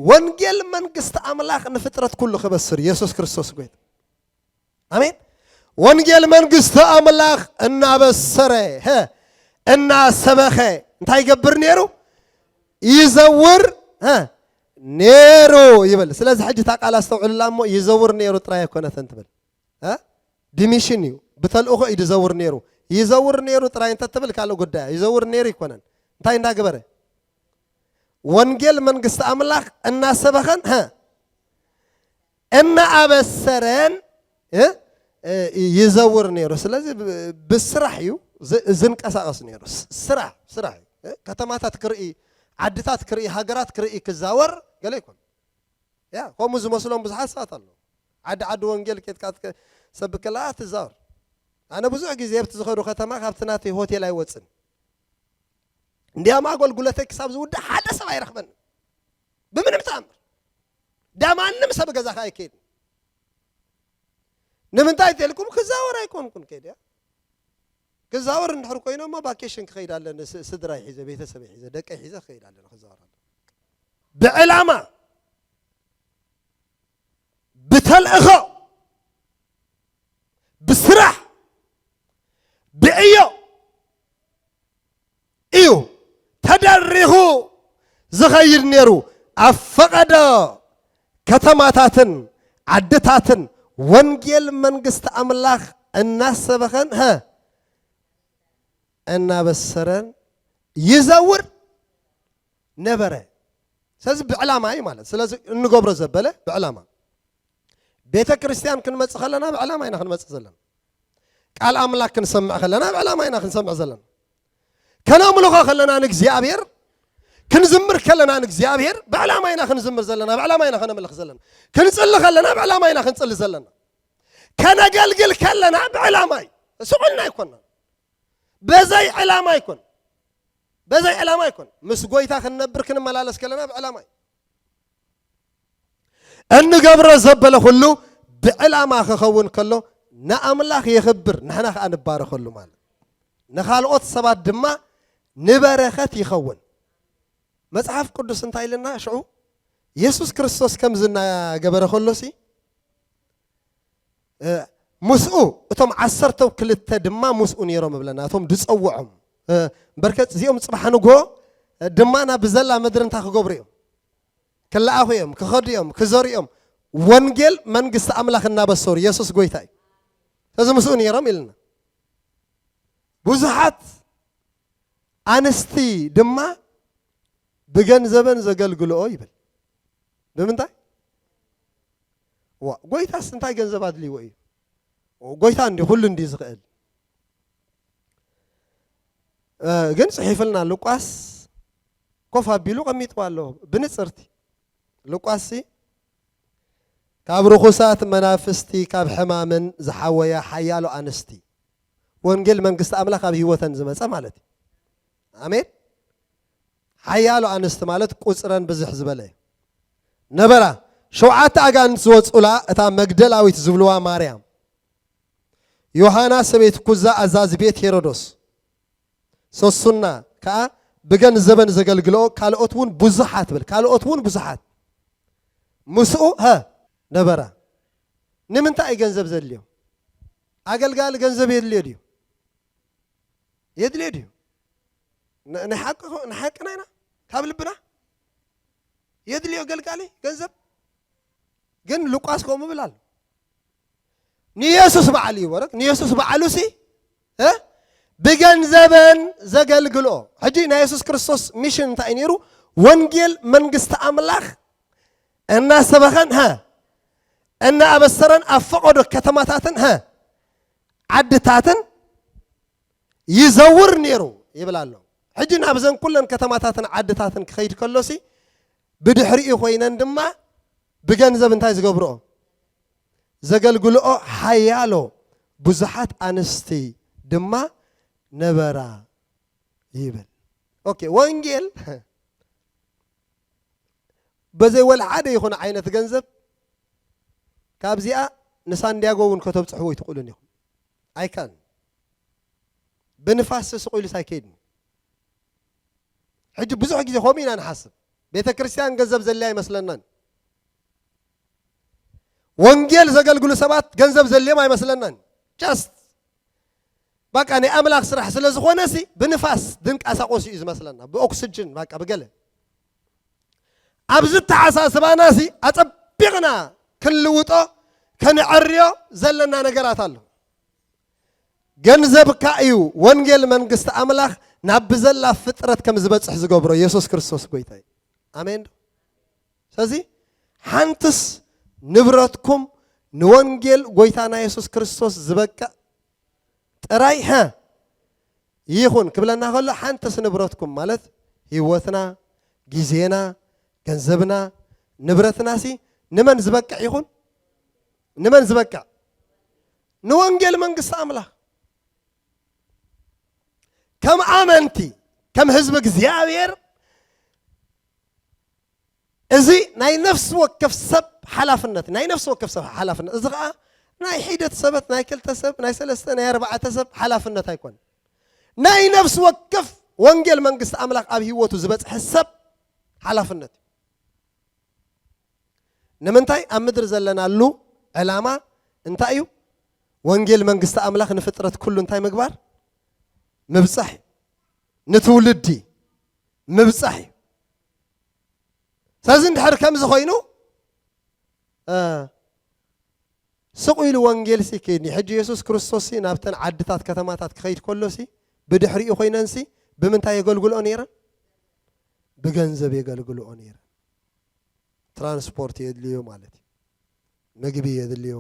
ወንጌል መንግስቲ ኣምላኽ ንፍጥረት ኩሉ ክበስር፣ የሱስ ክርስቶስ ጎይታ። ኣሜን። ወንጌል መንግስቲ ኣምላኽ እናበሰረ፣ ሀ፣ እናሰበኸ እንታይ ይገብር ነይሩ? ይዘውር፣ ሀ፣ ነይሩ ይብል። ስለዚ ሕጂ እታ ቃል ኣስተውዕሉላ እሞ፣ ይዘውር ነይሩ ጥራይ ኣይኮነትን ትብል። እ? ዲሚሽን እዩ። ብተልእኾ እዩ ዝዘውር ነይሩ። ይዘውር ነይሩ ጥራይ እንተ ትብል ካልእ ጉዳይ እዩ። ይዘውር ነይሩ ኣይኮነን። እንታይ እንዳገበረ? ወንጌል መንግስቲ ኣምላኽ እናሰበኸን፣ ሀ፣ እናኣበሰረን፣ እ? እ፣ ይዘውር ነይሩ። ስለዚ ብ-፣ ብስራሕ እዩ ዝ-፣ ዝንቀሳቐስ ነይሩ። ስ-፣ ስራሕ፣ ስራሕ እዩ። እ? ከተማታት ክርኢ፣ ዓድታት ክርኢ፣ ሃገራት ክርኢ ክዛወር ገለ ይኮን። ያ፣ ከምኡ ዝመስሎም ብዙሓት ሰባት ኣለዉ። ዓዲ ዓዲ ወንጌል ኬድካ ትከ-፣ ሰብክ ከለኻ ትዛወር። ኣነ ብዙሕ ግዜ ኣብቲ ዝኸዱ ከተማ ካብቲ ናተይ ሆቴል ኣይወጽን። እንዲያም ኣገልግሎተይ ክሳብ ዝውዳእ ሓደ ሰብ ኣይረኽበን። ብምንም ተኣምር። ዳ ማንም ሰብ ገዛኻ ኣይከይድን። ንምንታይ ተልኩም ክዛወር ኣይኮንኩን ከይደ። ክዛወር እንድሕር ኮይኖ እሞ ቫኬሽን ክኸይድ ኣለኒ፣ ስ-፣ ስድራይ ሒዘ፣ ቤተሰበይ ሒዘ፣ ደቀይ ሒዘ ክኸይድ ኣለኒ፣ ክዛወር ኣለኒ። ብዕላማ፣ ብተልእኾ፣ ብስራሕ፣ ብዕዮ እዩ ተደሪኹ ዝኸይድ ነይሩ። ኣብ ፈቐዶ ከተማታትን ዓድታትን ወንጌል መንግስቲ ኣምላኽ እናሰበኸን፣ ሀ፣ እናበሰረን ይዘውር ነበረ። ስለዚ ብዕላማ እዩ ማለት። ስለዚ እንገብሮ ዘበለ ብዕላማ። ቤተ ክርስቲያን ክንመጽእ ከለና ብዕላማ ኢና ክንመጽእ ዘለና። ቃል ኣምላኽ ክንሰምዕ ከለና ብዕላማ ኢና ክንሰምዕ ዘለና። ከነምልኾ ከለና ንእግዚኣብሔር፣ ክንዝምር ከለና ንእግዚኣብሔር ብዕላማ ኢና ክንዝምር ዘለና፣ ብዕላማ ኢና ከነምልኽ ዘለና። ክንጽሊ ከለና ብዕላማ ኢና ክንጽሊ ዘለና። ከነገልግል ከለና ብዕላማ እዩ። ስቕ ኢልና ኣይኮናን። በዘይ ዕላማ ኣይኮን። በዘይ ዕላማ ኣይኮን። ምስ ጎይታ ክንነብር ክንመላለስ ከለና ብዕላማ እዩ። እንገብሮ ዘበለ ኩሉ ብዕላማ ክኸውን ከሎ ንኣምላኽ የኽብር፣ ንሕና ከኣ ንባረኸሉ ማለት። ንኻልኦት ሰባት ድማ ንበረኸት ይኸውን። መጽሓፍ ቅዱስ እንታይ ኢልና ሽዑ? የሱስ ክርስቶስ ከምዚ እናገበረ ከሎሲ፣ እ፣ ምስኡ እቶም ዓሰርተው ክልተ ድማ ምስኡ ነይሮም እብለና፣ እቶም ዝጸውዖም። እ፣ በርከት እዚኦም ጽባሕ ንግሆ፣ እ፣ ድማ ናብ ዘላ ምድሪ እንታይ ክገብሩ እዮም? ክለኣኹ እዮም፣ ክኸዱ እዮም፣ ክዘሩ እዮም። ወንጌል መንግስቲ ኣምላኽ እናበሰሩ፣ የሱስ ጎይታ እዩ። ስለዚ ምስኡ ነይሮም ኢልና። ብዙሓት ኣንስቲ ድማ ብገንዘበን ዘገልግልኦ ይብል። ብምንታይ? ዋ፣ ጎይታስ እንታይ ገንዘብ ኣድልይዎ እዩ? ጎይታ እንዲ ኩሉ እንዲ ዝኽእል። እ፣ ግን ጽሒፍልና ሉቃስ ኮፍ ኣቢሉ ቀሚጥዋ ኣሎ ብንጽርቲ። ሉቃስሲ ካብ ርኹሳት መናፍስቲ ካብ ሕማምን ዝሓወያ ሓያሎ ኣንስቲ፣ ወንጌል መንግስቲ ኣምላኽ ኣብ ህይወተን ዝመጸ ማለት እዩ። ኣሜን። ሓያሎ ኣንስቲ ማለት ቁጽረን ብዝሕ ዝበለ እዩ። ነበራ። ሸውዓተ ኣጋንንት ዝወጹላ እታ መግደላዊት ዝብልዋ ማርያም፣ ዮሃና ሰበይቲ ኩዛ ኣዛዚ ቤት ሄሮዶስ፣ ሰሱና ከኣ ብገንዘበን ዘገልግልኦ ካልኦት እውን ብዙሓት፣ ብል፣ ካልኦት እውን ብዙሓት ምስኡ፣ ሀ፣ ነበራ። ንምንታይ እዩ ገንዘብ ዘድልዮ? ኣገልጋሊ ገንዘብ የድልዮ ድዩ? የድልዮ ድዩ? ን-፣ ንሓቂ ኾ-፣ ንሓቅና ኢና፣ ካብ ልብና የድልዮ ገልጋሊ ገንዘብ። ግን ሉቃስ ከምኡ ይብል ኣሎ። ንየሱስ በዓሉ እዩ፣ ወረክ ንየሱስ በዓሉ ሲ፣ እ፣ ብገንዘበን ዘገልግልኦ። ሕጂ ናይ የሱስ ክርስቶስ ሚሽን እንታይ እዩ ነይሩ? ወንጌል መንግስቲ ኣምላኽ እናሰበኸን፣ ሀ፣ እናኣበሰረን ኣብ ፈቐዶ ከተማታትን፣ ሀ፣ ዓድታትን ይዘውር ነይሩ ይብል ኣሎ። ሕጂ ናብዘን ኩለን ከተማታትን ዓድታትን ክኸይድ ከሎሲ፣ ብድሕሪኡ ኮይነን ድማ ብገንዘብ እንታይ ዝገብርኦ? ዘገልግልኦ ሓያሎ ብዙሓት ኣንስቲ ድማ ነበራ ይብል። ኦኬ፣ ወንጌል በዘይ ወላ ሓደ ይኹን ዓይነት ገንዘብ ካብዚኣ ንሳንዲያጎ እውን ከተብፅሕዎ ይትኽእሉን ኢኹም። ኣይካን። ብንፋስ ስቕ ኢሉስ ኣይከይድን። ሕጂ ብዙሕ ግዜ ከምኡ ኢና ንሓስብ። ቤተ ክርስቲያን ገንዘብ ዘድልያ ኣይመስለናን። ወንጌል ዘገልግሉ ሰባት ገንዘብ ዘድልዮም ኣይመስለናን። ጃስት በቃ ናይ ኣምላኽ ስራሕ ስለ ዝኾነ ሲ ብንፋስ ድንቀሳቆሱ እዩ ዝመስለና፣ ብኦክስጅን በቃ ብገለ። ኣብዚ ተሓሳስባና ሲ ኣጸቢቕና ክንልውጦ ከነዐርዮ ዘለና ነገራት ኣሎ። ገንዘብካ እዩ ወንጌል መንግስቲ ኣምላኽ ናብ ብዘላ ፍጥረት ከም ዝበጽሕ ዝገብሮ። የሱስ ክርስቶስ ጎይታ እዩ። ኣሜን ዶ? ስለዚ ሓንትስ ንብረትኩም ንወንጌል ጎይታና የሱስ ክርስቶስ ዝበቅዕ ጥራይ፣ ሀ፣ ይኹን ክብለና ከሎ፣ ሓንትስ ንብረትኩም ማለት ህይወትና፣ ግዜና፣ ገንዘብና፣ ንብረትና ሲ ንመን ዝበቅዕ ይኹን? ንመን ዝበቅዕ? ንወንጌል መንግስቲ ኣምላኽ። ከም ኣመንቲ፣ ከም ህዝቢ እግዚኣብሔር፣ እዚ ናይ ነፍሲ ወከፍ ሰብ ሓላፍነት፣ ናይ ነፍሲ ወከፍ ሰብ ሓላፍነት፣ እዚ ኸዓ ናይ ሒደት ሰበት፣ ናይ ክልተ ሰብ፣ ናይ ሰለስተ፣ ናይ ኣርባዕተ ሰብ ሓላፍነት ኣይኮነን። ናይ ነፍሲ ወከፍ ወንጌል መንግስቲ ኣምላኽ ኣብ ህይወቱ ዝበጽሐ ሰብ ሓላፍነት እዩ። ንምንታይ? ኣብ ምድሪ ዘለናሉ ዕላማ እንታይ እዩ? ወንጌል መንግስቲ ኣምላኽ ንፍጥረት ኩሉ እንታይ ምግባር? ምብጻሕ እዩ። ንትውልዲ ምብጻሕ እዩ። ስለዚ እንድሕር ከምዚ ኮይኑ፣ እ፣ ስቕ ኢሉ ወንጌል ሲ ከይድኒ። ሕጂ የሱስ ክርስቶስ ሲ ናብተን ዓድታት ከተማታት ክኸይድ ከሎ ሲ ብድሕሪኡ ኮይነን ሲ ብምንታይ የገልግልኦ ነይረን? ብገንዘብ የገልግልኦ ነይረን። ትራንስፖርት የድልዮ ማለት እዩ። ምግቢ የድልዮ፣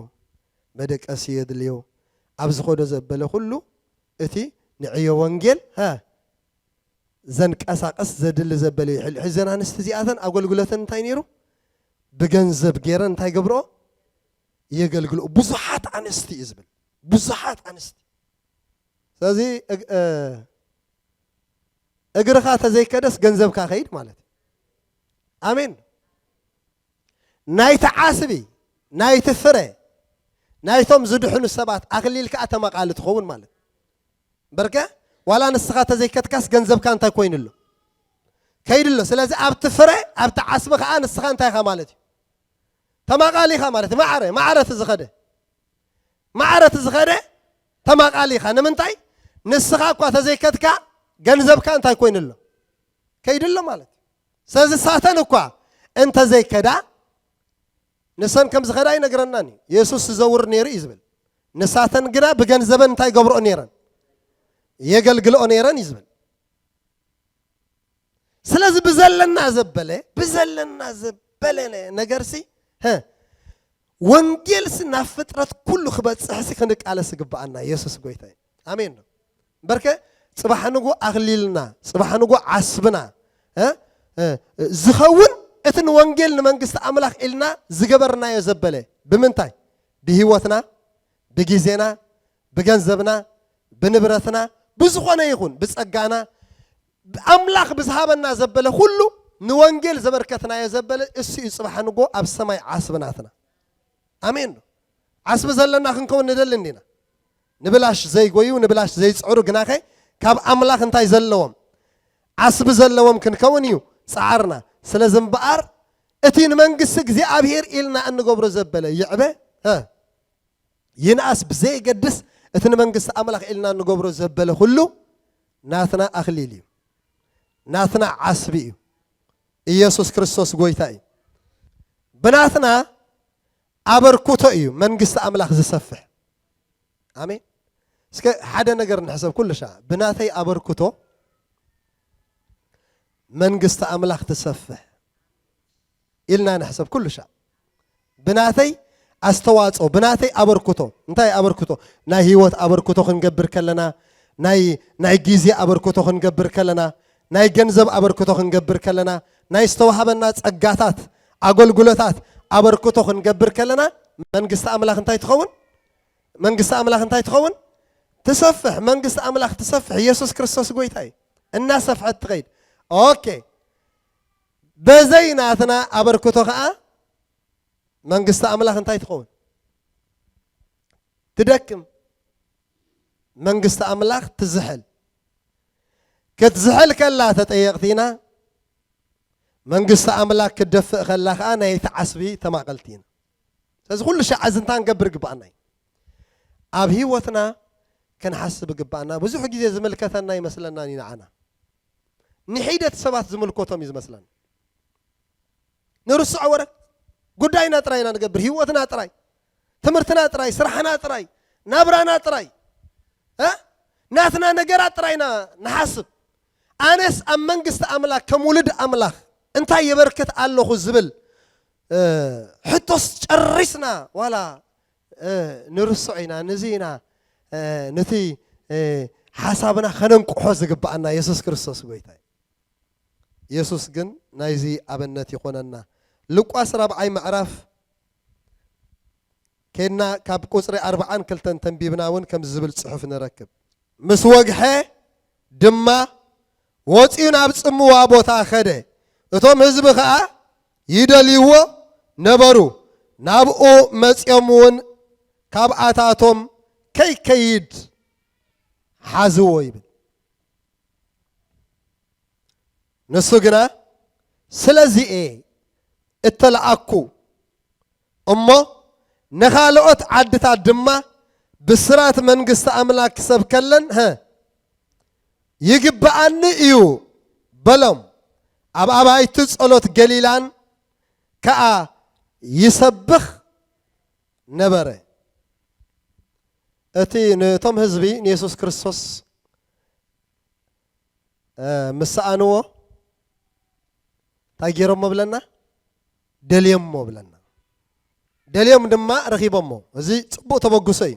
መደቀሲ የድልዮ። ኣብ ዝኸዶ ዘበለ ኩሉ እቲ ንዕዮ ወንጌል፣ ሀ፣ ዘንቀሳቐስ ዘድሊ ዘበለ ይሕል። ሕዘን ኣንስቲ እዚኣተን ኣገልግሎተን እንታይ ነይሩ? ብገንዘብ ገይረን እንታይ ገብርኦ? የገልግልኦ። ብዙሓት ኣንስቲ እዩ ዝብል። ብዙሓት ኣንስቲ። ስለዚ እግ-፣ እ፣ እግርኻ ተዘይከደስ ገንዘብካ ከይድ ማለት እዩ። ኣሜን። ናይቲ ዓስቢ፣ ናይቲ ፍረ፣ ናይቶም ዝድሕኑ ሰባት ኣኽሊል ከኣ ተማቓሊ ትኸውን ማለት እዩ። በርከ ዋላ ንስኻ ተዘይከድካስ ገንዘብካ እንታይ ኮይኑ ኣሎ? ከይዱ ኣሎ። ስለዚ ኣብቲ ፍረ፣ ኣብቲ ዓስቢ ከኣ ንስኻ እንታይ ኢኻ ማለት እዩ? ተማቓሊ ኢኻ ማለት እዩ። ማዕረ፣ ማዕረ እቲ ዝኸደ፣ ማዕረ እቲ ዝኸደ ተማቓሊ ኢኻ። ንምንታይ? ንስኻ እኳ ተዘይከድካ ገንዘብካ እንታይ ኮይኑ ኣሎ? ከይዱ ኣሎ ማለት እዩ። ስለዚ ሳተን እኳ እንተዘይከዳ፣ ንሰን ከም ዝኸዳ ይነግረናን እዩ። የሱስ ዝዘውር ነይሩ እዩ ዝብል። ንሳተን ግና ብገንዘበን እንታይ ገብርኦ ነይረን? የገልግልኦ ነይረን እዩ ዝብል። ስለዚ ብዘለና ዘበለ፣ ብዘለና ዘበለ ነ-፣ ነገርሲ፣ ሀ፣ ወንጌልሲ ናብ ፍጥረት ኩሉ ክበጽሕሲ ክንቃለስ ይግብኣና። የሱስ ጎይታ እዩ። ኣሜን ነው። በርከ ጽባሕ ንጎ ኣኽሊልና፣ ጽባሕ ንጎ ዓስብና፣ እ፣ እ፣ ዝኸውን እቲ ንወንጌል ንመንግስቲ ኣምላኽ ኢልና ዝገበርናዮ ዘበለ ብምንታይ? ብህይወትና፣ ብግዜና፣ ብገንዘብና፣ ብንብረትና፣ ብዝኾነ ይኹን ብጸጋና፣ ኣምላኽ ብዝሃበና ዘበለ ኩሉ ንወንጌል ዘበርከትናዮ ዘበለ እሱ እዩ ጽባሕ ንጎ ኣብ ሰማይ ዓስብናትና። ኣሜን ዶ? ዓስቢ ዘለና ክንከውን ንደሊ እንዲና። ንብላሽ ዘይጎዩ፣ ንብላሽ ዘይጽዕሩ ግናኸ ካብ ኣምላኽ እንታይ ዘለዎም? ዓስቢ ዘለዎም ክንከውን እዩ ጻዕርና። ስለዚ እምበኣር እቲ ንመንግስቲ እግዚኣብሔር ኢልና እንገብሮ ዘበለ ይዕበ፣ እ፣ ይንኣስ ብዘየገድስ እቲ ንመንግስቲ ኣምላኽ ኢልና እንገብሮ ዘበለ ኩሉ ናትና ኣኽሊል እዩ። ናትና ዓስቢ እዩ። ኢየሱስ ክርስቶስ ጎይታ እዩ። ብናትና ኣበርክቶ እዩ መንግስቲ ኣምላኽ ዝሰፍሕ። ኣሜን። እስከ ሓደ ነገር ንሕሰብ ኩሉ ሻዕ። ብናተይ ኣበርክቶ መንግስቲ ኣምላኽ ትሰፍሕ ኢልና ንሕሰብ ኩሉ ሻዕ። ብናተይ ኣስተዋጽኦ፣ ብናተይ ኣበርክቶ። እንታይ ኣበርክቶ? ናይ ህይወት ኣበርክቶ ክንገብር ከለና፣ ናይ፣ ናይ ግዜ ኣበርክቶ ክንገብር ከለና፣ ናይ ገንዘብ ኣበርክቶ ክንገብር ከለና፣ ናይ ዝተዋህበና ጸጋታት፣ ኣገልግሎታት፣ ኣበርክቶ ክንገብር ከለና መንግስቲ ኣምላኽ እንታይ ትኸውን? መንግስቲ ኣምላኽ እንታይ ትኸውን? ትሰፍሕ። መንግስቲ ኣምላኽ ትሰፍሕ። ኢየሱስ ክርስቶስ ጎይታ እዩ። እናሰፍሐት ትኸይድ። ኦኬ። በዘይ ናትና ኣበርክቶ ከዓ መንግስቲ ኣምላኽ እንታይ ትኸውን? ትደክም። መንግስቲ ኣምላኽ ትዝሕል። ክትዝሕል ከላ ተጠየቕቲ ኢና። መንግስቲ ኣምላኽ ክትደፍእ ከላ ከዓ ናይቲ ዓስቢ ተማቐልቲ ኢና። ስለዚ ኩሉ ሻዕ እዚ እንታይ ክንገብር ግባኣና እዩ? ኣብ ህይወትና ክንሓስብ ግባኣና። ብዙሕ ግዜ ዝምልከተና ይመስለናን እዩ ንዓና። ንሒደት ሰባት ዝምልከቶም እዩ ዝመስለና። ንርስዖ ወረ ጉዳይና ጥራይ ኢና ንገብር። ህይወትና ጥራይ፣ ትምህርትና ጥራይ፣ ስራሕና ጥራይ፣ ናብራና ጥራይ፣ እ? ናትና ነገራት ጥራይ ኢና ንሓስብ። ኣነስ ኣብ መንግስቲ ኣምላኽ ከም ውሉድ ኣምላኽ እንታይ የበርክት ኣለኹ ዝብል፣ እ፣ ሕቶስ ጨሪስና ዋላ፣ እ፣ ንርስዖ ኢና። ነዚ ኢና፣ እ፣ ነቲ፣ እ፣ ሓሳብና ከነንቅሖ ዝግባኣና። የሱስ ክርስቶስ ጎይታ እዩ። የሱስ ግን ናይዚ ኣብነት ይኾነና። ሉቃስ ራብዓይ ምዕራፍ ኬድና ካብ ቁጽሪ ኣርብዓን ክልተን ተንቢብና እውን ከምዚ ዝብል ጽሑፍ ንረክብ። ምስ ወግሐ ድማ ወጺኡ ናብ ጽምዋ ቦታ ኸደ። እቶም ህዝቢ ኸኣ ይደልይዎ ነበሩ። ናብኡ መጺኦም እውን ካብኣታቶም ከይከይድ ሓዝዎ ይብል። ንሱ ግና ስለዚ እየ እተለኣኩ እሞ ንኻልኦት ዓድታት ድማ ብስራት መንግስቲ ኣምላክ ክሰብከለን፣ ሀ፣ ይግብኣኒ እዩ በሎም። ኣብ ኣባይቲ ጸሎት ገሊላን ከኣ ይሰብኽ ነበረ። እቲ ነቶም ህዝቢ ንየሱስ ክርስቶስ፣ እ፣ ምስ ሰኣንዎ እንታይ ገይሮሞ ብለና? ደልዮሞ ብለና። ደልዮም ድማ ረኺቦሞ። እዚ ጽቡቕ ተበግሶ እዩ።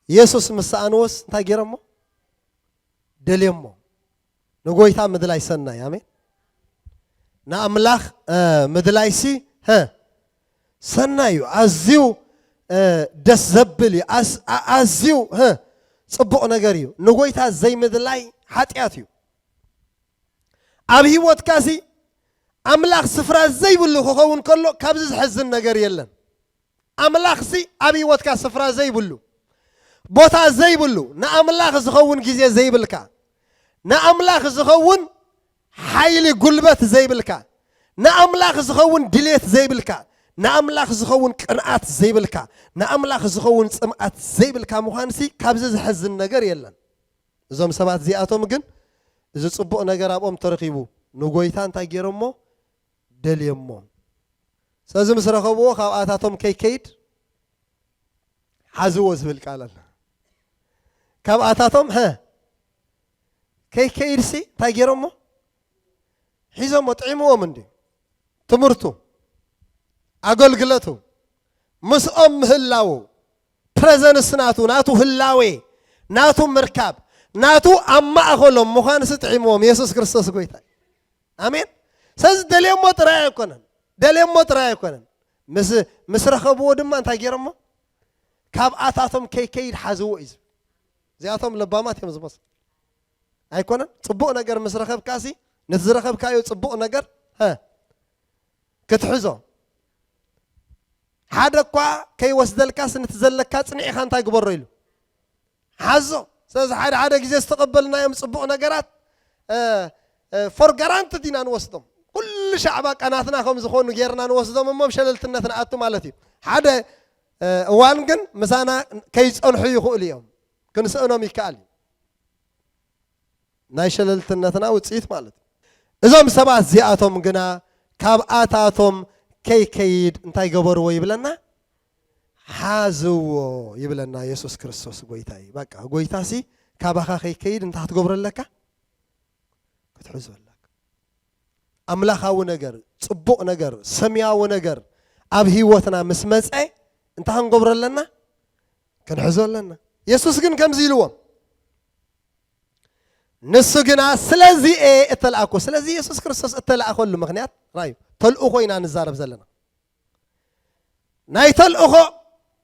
የሱስ ምስ ሰኣንዎስ እንታይ ገይሮሞ? ደልዮሞ። ንጎይታ ምድላይ ሰናይ። ኣሜን። ንኣምላኽ፣ እ፣ ምድላይሲ፣ ሀ፣ ሰናይ እዩ። ኣዝዩ፣ እ፣ ደስ ዘብል እዩ። ኣስ-፣ ኣ-፣ ኣዝዩ፣ ሀ፣ ጽቡቕ ነገር እዩ። ንጎይታ ዘይምድላይ ሓጢኣት እዩ። ኣብ ህይወትካሲ ኣምላኽ ስፍራ ዘይብሉ ክኸውን ከሎ ካብዚ ዝሕዝን ነገር የለን። ኣምላኽሲ ኣብ ህይወትካ ስፍራ ዘይብሉ፣ ቦታ ዘይብሉ፣ ንኣምላኽ ዝኸውን ግዜ ዘይብልካ፣ ንኣምላኽ ዝኸውን ሓይሊ ጉልበት ዘይብልካ፣ ንኣምላኽ ዝኸውን ድሌት ዘይብልካ፣ ንኣምላኽ ዝኸውን ቅንኣት ዘይብልካ፣ ንኣምላኽ ዝኸውን ጽምኣት ዘይብልካ ምዃንሲ ካብዚ ዝሕዝን ነገር የለን። እዞም ሰባት እዚኣቶም ግን እዚ ጽቡቕ ነገር ኣብኦም ተረኺቡ፣ ንጎይታ እንታይ ገይሮሞ? ደልዮሞ። ስለዚ ምስ ረኸብዎ ካብኣታቶም ከይከይድ ሓዝዎ ዝብል ቃል ኣሎ። ካብኣታቶም፣ ሀ፣ ከይከይድሲ እንታይ ገይሮሞ? ሒዞሞ፣ ጥዒምዎም እንዲ ትምህርቱ፣ ኣገልግለቱ፣ ምስኦም ምህላው፣ ፕረዘንስ ናቱ፣ ናቱ ህላዌ፣ ናቱ ምርካብ፣ ናቱ ኣብ ማእኸሎም ምዃንሲ ጥዒምዎም። የሱስ ክርስቶስ ጎይታ እዩ። ኣሜን። ስለዚ ደልዮሞ ጥራይ ኣይኮነን፣ ደልዮሞ ጥራይ ኣይኮነን። ምስ፣ ምስ ረኸብዎ ድማ እንታይ ገይሮሞ? ካብኣታቶም ከይከይድ ሓዝዎ እዩ ዝብል። እዚኣቶም ለባማት እዮም ዝመስሉ። ኣይኮነን? ጽቡቕ ነገር ምስ ረኸብካሲ፣ ነቲ ዝረኸብካዮ ጽቡቕ ነገር፣ ሀ፣ ክትሕዞ። ሓደ እኳ ከይወስደልካስ፣ ነቲ ዘለካ ጽኒዕኻ እንታይ ግበሮ ኢሉ? ሓዞ። ስለዚ ሓደ ሓደ ግዜ ዝተቐበልናዮም ጽቡቕ ነገራት፣ እ፣ እ፣ for granted ኢና ንወስዶም። ኩሉ ሻዕ በቃ ናትና ከም ዝኾኑ ጌርና ንወስዶም እሞ፣ ኣብ ሸለልትነት ንኣቱ ማለት እዩ። ሓደ፣ እ፣ እዋን ግን ምሳና ከይጸንሑ ይኽእሉ እዮም። ክንስእኖም ይከኣል እዩ። ናይ ሸለልትነትና ውጽኢት ማለት እዩ። እዞም ሰባት እዚኣቶም ግና ካብኣታቶም ከይከይድ እንታይ ገበርዎ ይብለና? ሓዝዎ ይብለና የሱስ ክርስቶስ ጎይታ እዩ። በቃ ጎይታሲ ካባኻ ከይከይድ እንታይ ክትገብሮ ኣለካ? ክትሕዞ ኣለካ። ኣምላኻዊ ነገር፣ ጽቡቕ ነገር፣ ሰማያዊ ነገር ኣብ ህይወትና ምስ መጸ እንታይ ክንገብሮ ኣለና? ክንሕዞ ኣለና። የሱስ ግን ከምዚ ኢልዎም፣ ንሱ ግና ስለዚ እየ እተለኣኩ። ስለዚ የሱስ ክርስቶስ እተለኣኸሉ ምኽንያት ራዩ፣ ተልእኾ ኢና ንዛረብ ዘለና። ናይ ተልእኾ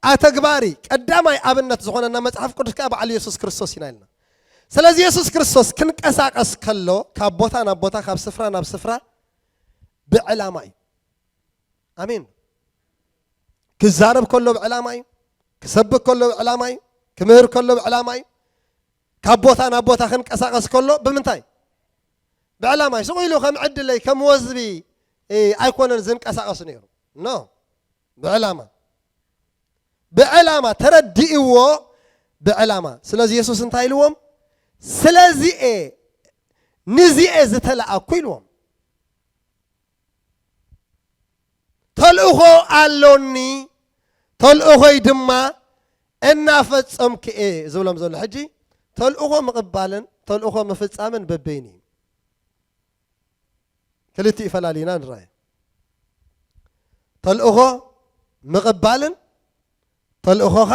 ኣተግባሪ ቀዳማይ ኣብነት ዝኾነና መጽሓፍ ቅዱስ ከኣ በዓል የሱስ ክርስቶስ ኢና ኢልና። ስለዚ የሱስ ክርስቶስ ክንቀሳቐስ ከሎ ካብ ቦታ ናብ ቦታ፣ ካብ ስፍራ ናብ ስፍራ ብዕላማ እዩ። ኣሜን። ክዛረብ ከሎ ብዕላማ እዩ። ክሰብክ ከሎ ብዕላማ እዩ። ክምህር ከሎ ብዕላማ እዩ። ካብ ቦታ ናብ ቦታ ክንቀሳቐስ ከሎ ብምንታይ? ብዕላማ እዩ። ስቕ ኢሉ ከም ዕድለይ፣ ከም ወዝቢ፣ እ፣ ኣይኮነን ዝንቀሳቐስ ነይሩ። ኖ፣ ብዕላማ። ብዕላማ ተረዲእዎ፣ ብዕላማ። ስለዚ የሱስ እንታይ ኢልዎም? "ስለዚኤ፣ ንዚኤ ዝተለኣኩ" ኢልዎም። "ተልእኾ ኣሎኒ፣ ተልእኾይ ድማ እናፈጸምኩ እየ" ዝብሎም ዘሎ። ሕጂ ተልእኾ ምቕባልን ተልእኾ ምፍጻምን በበይኑ እዩ። ክልቲኡ ፈላሊና ንረኣዮ። ተልእኾ ምቕባልን ተልእኾኻ፣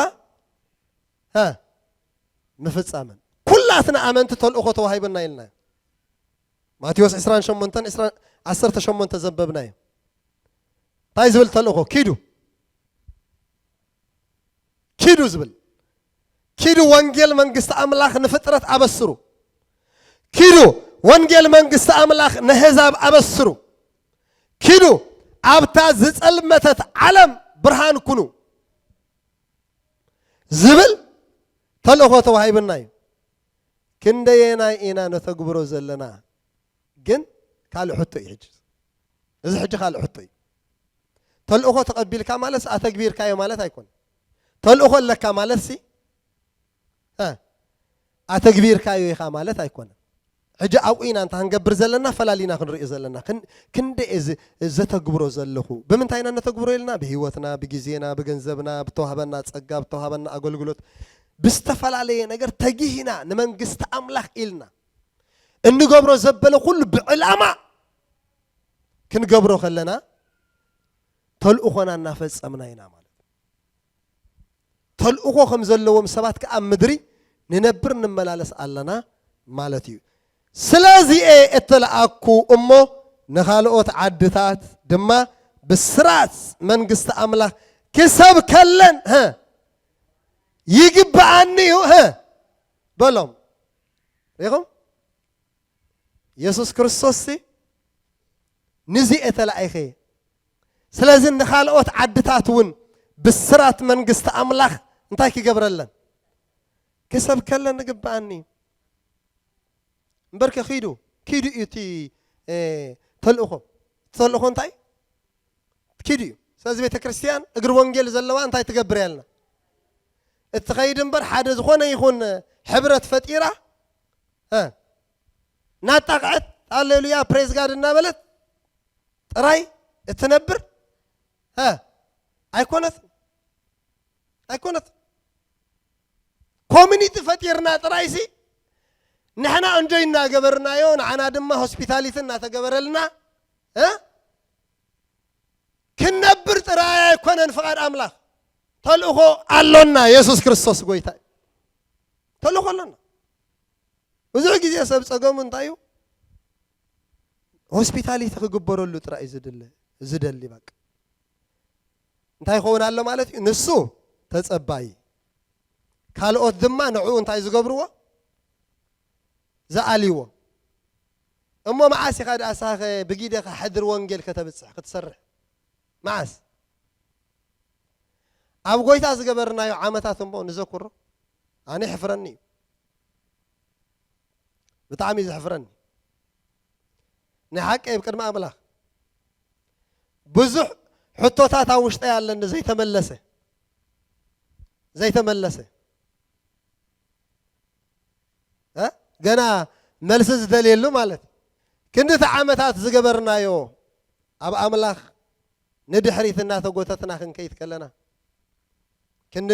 ሀ፣ ምፍጻምን። ኩላትና ኣመንቲ ተልእኾ ተዋሂብና ኢልና። ማቴዎስ ዕስራን ሸሞንተን፣ ዕስራ፣ ዓሰርተ ሸሞንተ ዘንበብናዮ። እንታይ ዝብል ተልእኾ? "ኪዱ፣ ኪዱ" ዝብል። "ኪዱ፣ ወንጌል መንግስቲ ኣምላኽ ንፍጥረት ኣበስሩ። ኪዱ፣ ወንጌል መንግስቲ ኣምላኽ ነህዛብ ኣበስሩ። ኪዱ፣ ኣብታ ዝጸልመተት ዓለም ብርሃን ኩኑ" ዝብል ተልእኾ ተዋሂብና እዩ። ክንደየናይ ኢና ነተግብሮ ዘለና? ግን ካልእ ሕቶ እዩ ሕጂ። እዚ ሕጂ ካልእ ሕቶ እዩ። ተልእኾ ተቐቢልካ ማለት ኣተግቢርካዮ ማለት ኣይኮነን። ተልእኾ ኣለካ ማለት ሲ፣ እ፣ ኣተግቢርካዮ ኢኻ ማለት ኣይኮነን። ሕጂ ኣብኡ ኢና እንታ ክንገብር ዘለና፣ ፈላሊና ክንሪኦ ዘለና። ክን-፣ ክንደይ እዚ ዘተግብሮ ዘለኹ? ብምንታይ ኢና ነተግብሮ ኢልና? ብህይወትና፣ ብግዜና፣ ብገንዘብና፣ ብተዋህበና ጸጋ፣ ብተዋህበና ኣገልግሎት፣ ብዝተፈላለየ ነገር ተጊህና ንመንግስቲ ኣምላኽ ኢልና እንገብሮ ዘበለ ኩሉ ብዕላማ ክንገብሮ ከለና ተልእኾና እናፈጸምና ኢና ማለት እዩ። ተልእኾ ከም ዘለዎም ሰባት ከኣ ኣብ ምድሪ ንነብር ንመላለስ ኣለና ማለት እዩ። ስለዚ እየ እተለኣኩ እሞ ንኻልኦት ዓድታት ድማ ብስራት መንግስቲ ኣምላኽ ክሰብከለን፣ ሀ፣ ይግብኣኒ እዩ፣ ሀ፣ በሎም። ሪኹም? የሱስ ክርስቶስ ሲ ንዚ እየ ተላኢኸ። ስለዚ ንኻልኦት ዓድታት እውን ብስራት መንግስቲ ኣምላኽ እንታይ ክገብረለን? ክሰብከለን ይግብኣኒ እዩ። እምበርከ ኪዱ፣ ኪዱ እዩ እቲ፣ እ፣ ተልእኾ። ተልእኾ እንታይ? ኪዱ እዩ። ስለዚ ቤተ ክርስቲያን እግሪ ወንጌል ዘለዋ እንታይ ትገብር ያልና? እትኸይድ እምበር ሓደ ዝኾነ ይኹን ሕብረት ፈጢራ፣ እ፣ እናጣቕዐት፣ ሃሌሉያ፣ ፕሬዝ ጋድ እናበለት ጥራይ እትነብር፣ እ፣ ኣይኮነትን። ኣይኮነትን። ኮሚኒቲ ፈጢርና ጥራይሲ ንሕና እንጆይ እናገበርናዮ፣ ንዓና ድማ ሆስፒታሊቲ እናተገበረልና፣ እ፣ ክንነብር ጥራይ ኣይኮነን ፍቓድ ኣምላኽ። ተልእኾ ኣሎና። የሱስ ክርስቶስ ጎይታ እዩ። ተልእኾ ኣሎና። ብዙሕ ግዜ ሰብ ጸገሙ እንታይ እዩ? ሆስፒታሊቲ ክግበረሉ ጥራይ እዩ ዝድለ-፣ ዝደሊ በቃ። እንታይ ይኸውን ኣሎ ማለት እዩ? ንሱ ተጸባዪ። ካልኦት ድማ ንዕኡ እንታይ ዝገብርዎ? ዝኣልይዎ። እሞ መዓስ ኢኻ ደኣ ንስኻ ብጊደኻ ሕድሪ ወንጌል ከተብጽሕ፣ ክትሰርሕ? መዓስ? ኣብ ጎይታ ዝገበርናዮ ዓመታት እሞ ንዘክሮ። ኣነ ይሕፍረኒ እዩ። ብጣዕሚ እዩ ዘሕፍረኒ። ናይ ሓቂ ኣብ ቅድሚ ኣምላኽ ብዙሕ ሕቶታት ኣብ ውሽጠይ ኣለኒ ዘይተመለሰ። ዘይተመለሰ። እ? ገና መልሲ ዝደልየሉ ማለት። ክንድቲ ዓመታት ዝገበርናዮ ኣብ ኣምላኽ ንድሕሪት እናተጎተትና ክንከይድ ከለና፣ ክንዲ፣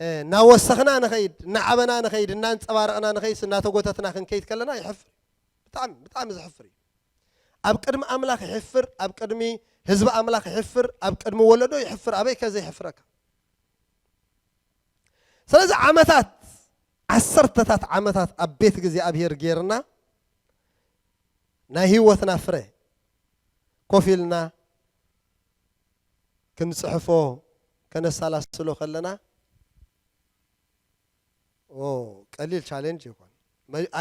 እ፣ እናወሰኽና ንኸይድ፣ እናዓበና ንኸይድ፣ እናንጸባረቕና ንኸይድ፣ እናተጎተትና ክንከይድ ከለና ይሕፍር። ብጣዕሚ፣ ብጣዕሚ ዘሕፍር እዩ። ኣብ ቅድሚ ኣምላኽ ይሕፍር፣ ኣብ ቅድሚ ህዝቢ ኣምላኽ ይሕፍር፣ ኣብ ቅድሚ ወለዶ ይሕፍር። ኣበይ ከ ዘይሕፍረካ? ስለዚ ዓመታት፣ ዓሰርተታት ዓመታት ኣብ ቤት እግዚኣብሔር ጌርና ናይ ህይወትና ፍረ ኮፍ ኢልና ክንጽሕፎ ከነሳላስሎ ከለና ኦ ቀሊል ቻሌንጅ ይኮን።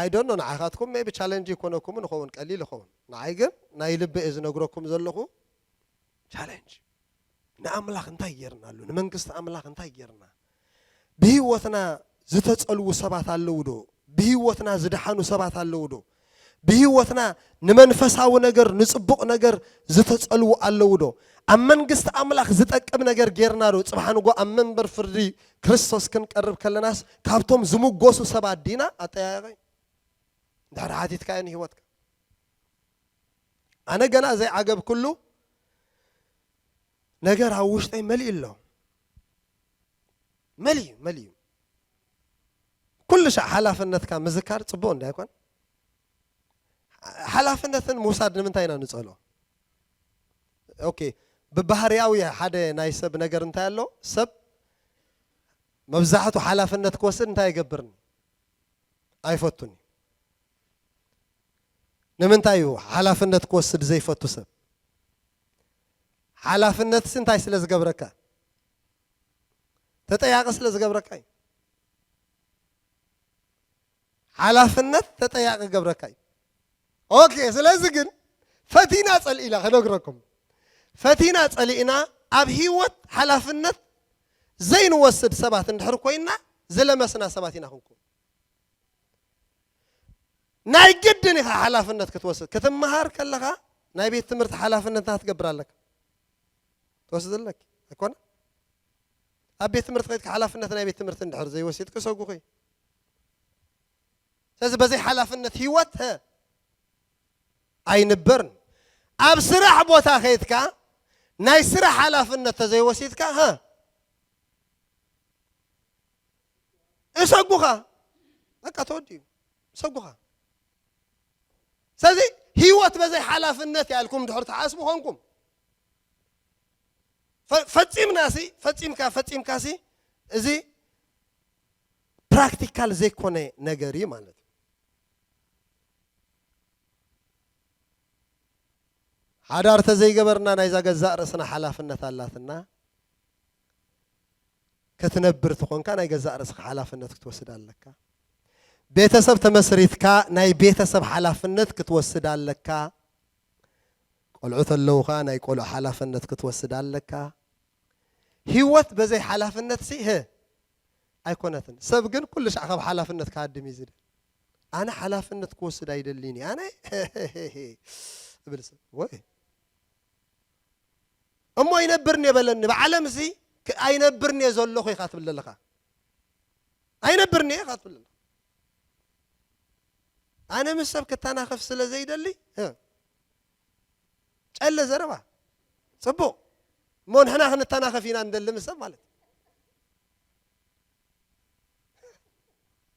I don't know፣ ንዓኻትኩም maybe ቻሌንጅ ይኮነኩም ንኸውን፣ ቀሊል ይኸውን። ንዓይ ግን ናይ ልቢ እየ ዝነግረኩም ዘለኹ። ቻሌንጅ ንኣምላኽ እንታይ ጌርናሉ? ንመንግስቲ ኣምላኽ እንታይ ጌርና? ብህይወትና ዝተጸልዉ ሰባት ኣለዉ ዶ? ብህይወትና ዝደሓኑ ሰባት ኣለዉ ዶ? ብህይወትና ንመንፈሳዊ ነገር፣ ንጽቡቕ ነገር ዝተጸልዉ ኣለዉ ዶ? ኣብ መንግስቲ ኣምላኽ ዝጠቅም ነገር ጌርና ዶ? ጽባሕ ንጎ ኣብ መንበር ፍርዲ ክርስቶስ ክንቀርብ ከለናስ ካብቶም ዝምጎሱ ሰባት ዲና? ኣጠያየቐይ። እንድሕር ሓቲትካዮ ንህይወትካ። ኣነ ገና ዘይዓገብኩሉ ነገር ኣብ ውሽጠይ መሊኡ ኣሎ። መሊኡ፣ መሊኡ። ኩሉ ሻዕ ሓላፍነትካ ምዝካር ጽቡቕ እንዲ ኣይኮን? ሓላፍነትን ምውሳድ ንምንታይ ኢና ንጸሎ? ኦኬ፣ ብባህርያዊ ሓደ ናይ ሰብ ነገር እንታይ ኣሎ? ሰብ መብዛሕቱ ሓላፍነት ክወስድ እንታይ ይገብርኒ? ኣይፈቱን እዩ። ንምንታይ እዩ ሓላፍነት ክወስድ ዘይፈቱ ሰብ? ሓላፍነትሲ እንታይ ስለ ዝገብረካ? ተጠያቂ ስለ ዝገብረካ እዩ። ሓላፍነት ተጠያቂ ገብረካ እዩ። ኦኬ፣ ስለዚ ግን ፈቲና ጸሊእና፣ ክነግረኩም፣ ፈቲና ጸሊእና ኣብ ህይወት ሓላፍነት ዘይንወስድ ሰባት እንድሕር ኮይና ዝለመስና ሰባት ኢና ክንኩን። ናይ ግድን ኢኻ ሓላፍነት ክትወስድ። ክትመሃር ከለኻ ናይ ቤት ትምህርቲ ሓላፍነትና ክትገብር ኣለካ። ትወስድ ኣለኪ ኣይኮነ? ኣብ ቤት ትምህርቲ ከይድካ ሓላፍነት ናይ ቤት ትምህርቲ እንድሕር ዘይወሲድክ ሰጉኺ። ስለዚ በዘይ ሓላፍነት ህይወት፣ ሀ፣ ኣይንበርን። ኣብ ስራሕ ቦታ ከይድካ ናይ ስራሕ ሓላፍነት ተዘይወሲድካ፣ ሀ፣ እሰጉኻ። በቃ ተወዲኡ። እሰጉኻ። ስለዚ ህይወት በዘይ ሓላፍነት እያ ኢልኩም ድሕር ትሓስቡ ኾንኩም፣ ፈ-፣ ፈጺምና ሲ፣ ፈጺምካ፣ ፈጺምካ ሲ፣ እዚ ፕራክቲካል ዘይኮነ ነገር እዩ ማለት እዩ። ሓዳር ተዘይገበርና ናይዛ ገዛእ ርእስና ሓላፍነት ኣላትና። ክትነብር ትኾንካ ናይ ገዛእ ርእስኻ ሓላፍነት ክትወስድ ኣለካ። ቤተሰብ ተመስሪትካ ናይ ቤተሰብ ሓላፍነት ክትወስድ ኣለካ። ቆልዑ ተለውኻ ናይ ቆልዑ ሓላፍነት ክትወስድ ኣለካ። ህይወት በዘይ ሓላፍነት ሲ፣ ሀ፣ ኣይኮነትን። ሰብ ግን ኩሉ ሻዕ ካብ ሓላፍነት ክሃድም እዩ ዝደሊ። ኣነ ሓላፍነት ክወስድ ኣይደልን እየ። ኣነ እብል ሰብ። ወይ እሞ ኣይነብርን እየ በለኒ። ብዓለም ሲ፣ ክ-፣ ኣይነብርን እየ ዘለኹ ኢኻ ትብል ዘለኻ። ኣይነብርን እየ ኢኻ ትብል ዘለኻ። ኣነ ምስ ሰብ ክተናኸፍ ስለ ዘይደሊ፣ እ፣ ጨለ ዘረባ። ጽቡቕ። እሞ ንሕና ክንተናኸፍ ኢና ንደሊ ምስ ሰብ ማለት።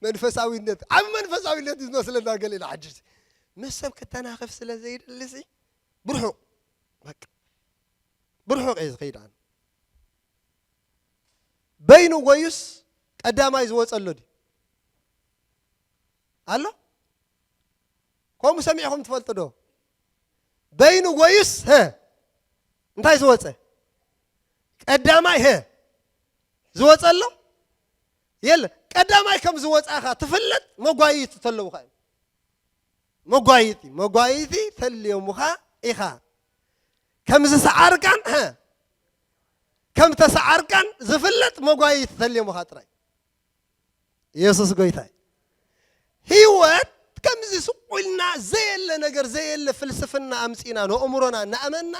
መንፈሳዊነት፣ ዓቢ መንፈሳዊነት እዩ ዝመስለና ገሌና። ሓድሽ ምስ ሰብ ክተናኸፍ ስለ ዘይደሊ ሲ፣ ብርሑቕ፣ በቃ፣ ብርሑቕ እየ ዝኸይድ ኣነ። በይኑ ጎዩስ ቀዳማይ ዝወጸ ኣሎ ድዩ? ኣሎ? ከምኡ ሰሚዕኹም ትፈልጡ ዶ? በይኑ ጎዩስ፣ ሀ፣ እንታይ ዝወጸ? ቀዳማይ፣ ሀ፣ ዝወጸ ኣሎ? የለ። ቀዳማይ ከም ዝወጻኻ ትፍለጥ መጓይይቲ ተለውኻ እዩ። መጓይይቲ፣ መጓይይቲ ተልዮምኻ ኢኻ። ከም ዝሰዓርካን፣ ሀ፣ ከም ተሰዓርካን ዝፍለጥ መጓይይቲ ተልዮምኻ ጥራይ። ኢየሱስ ጎይታይ። ህይወት ከምዚ ስቕ ኢልና ዘየለ ነገር፣ ዘየለ ፍልስፍና ኣምጺና ንኣእምሮና እናእመንና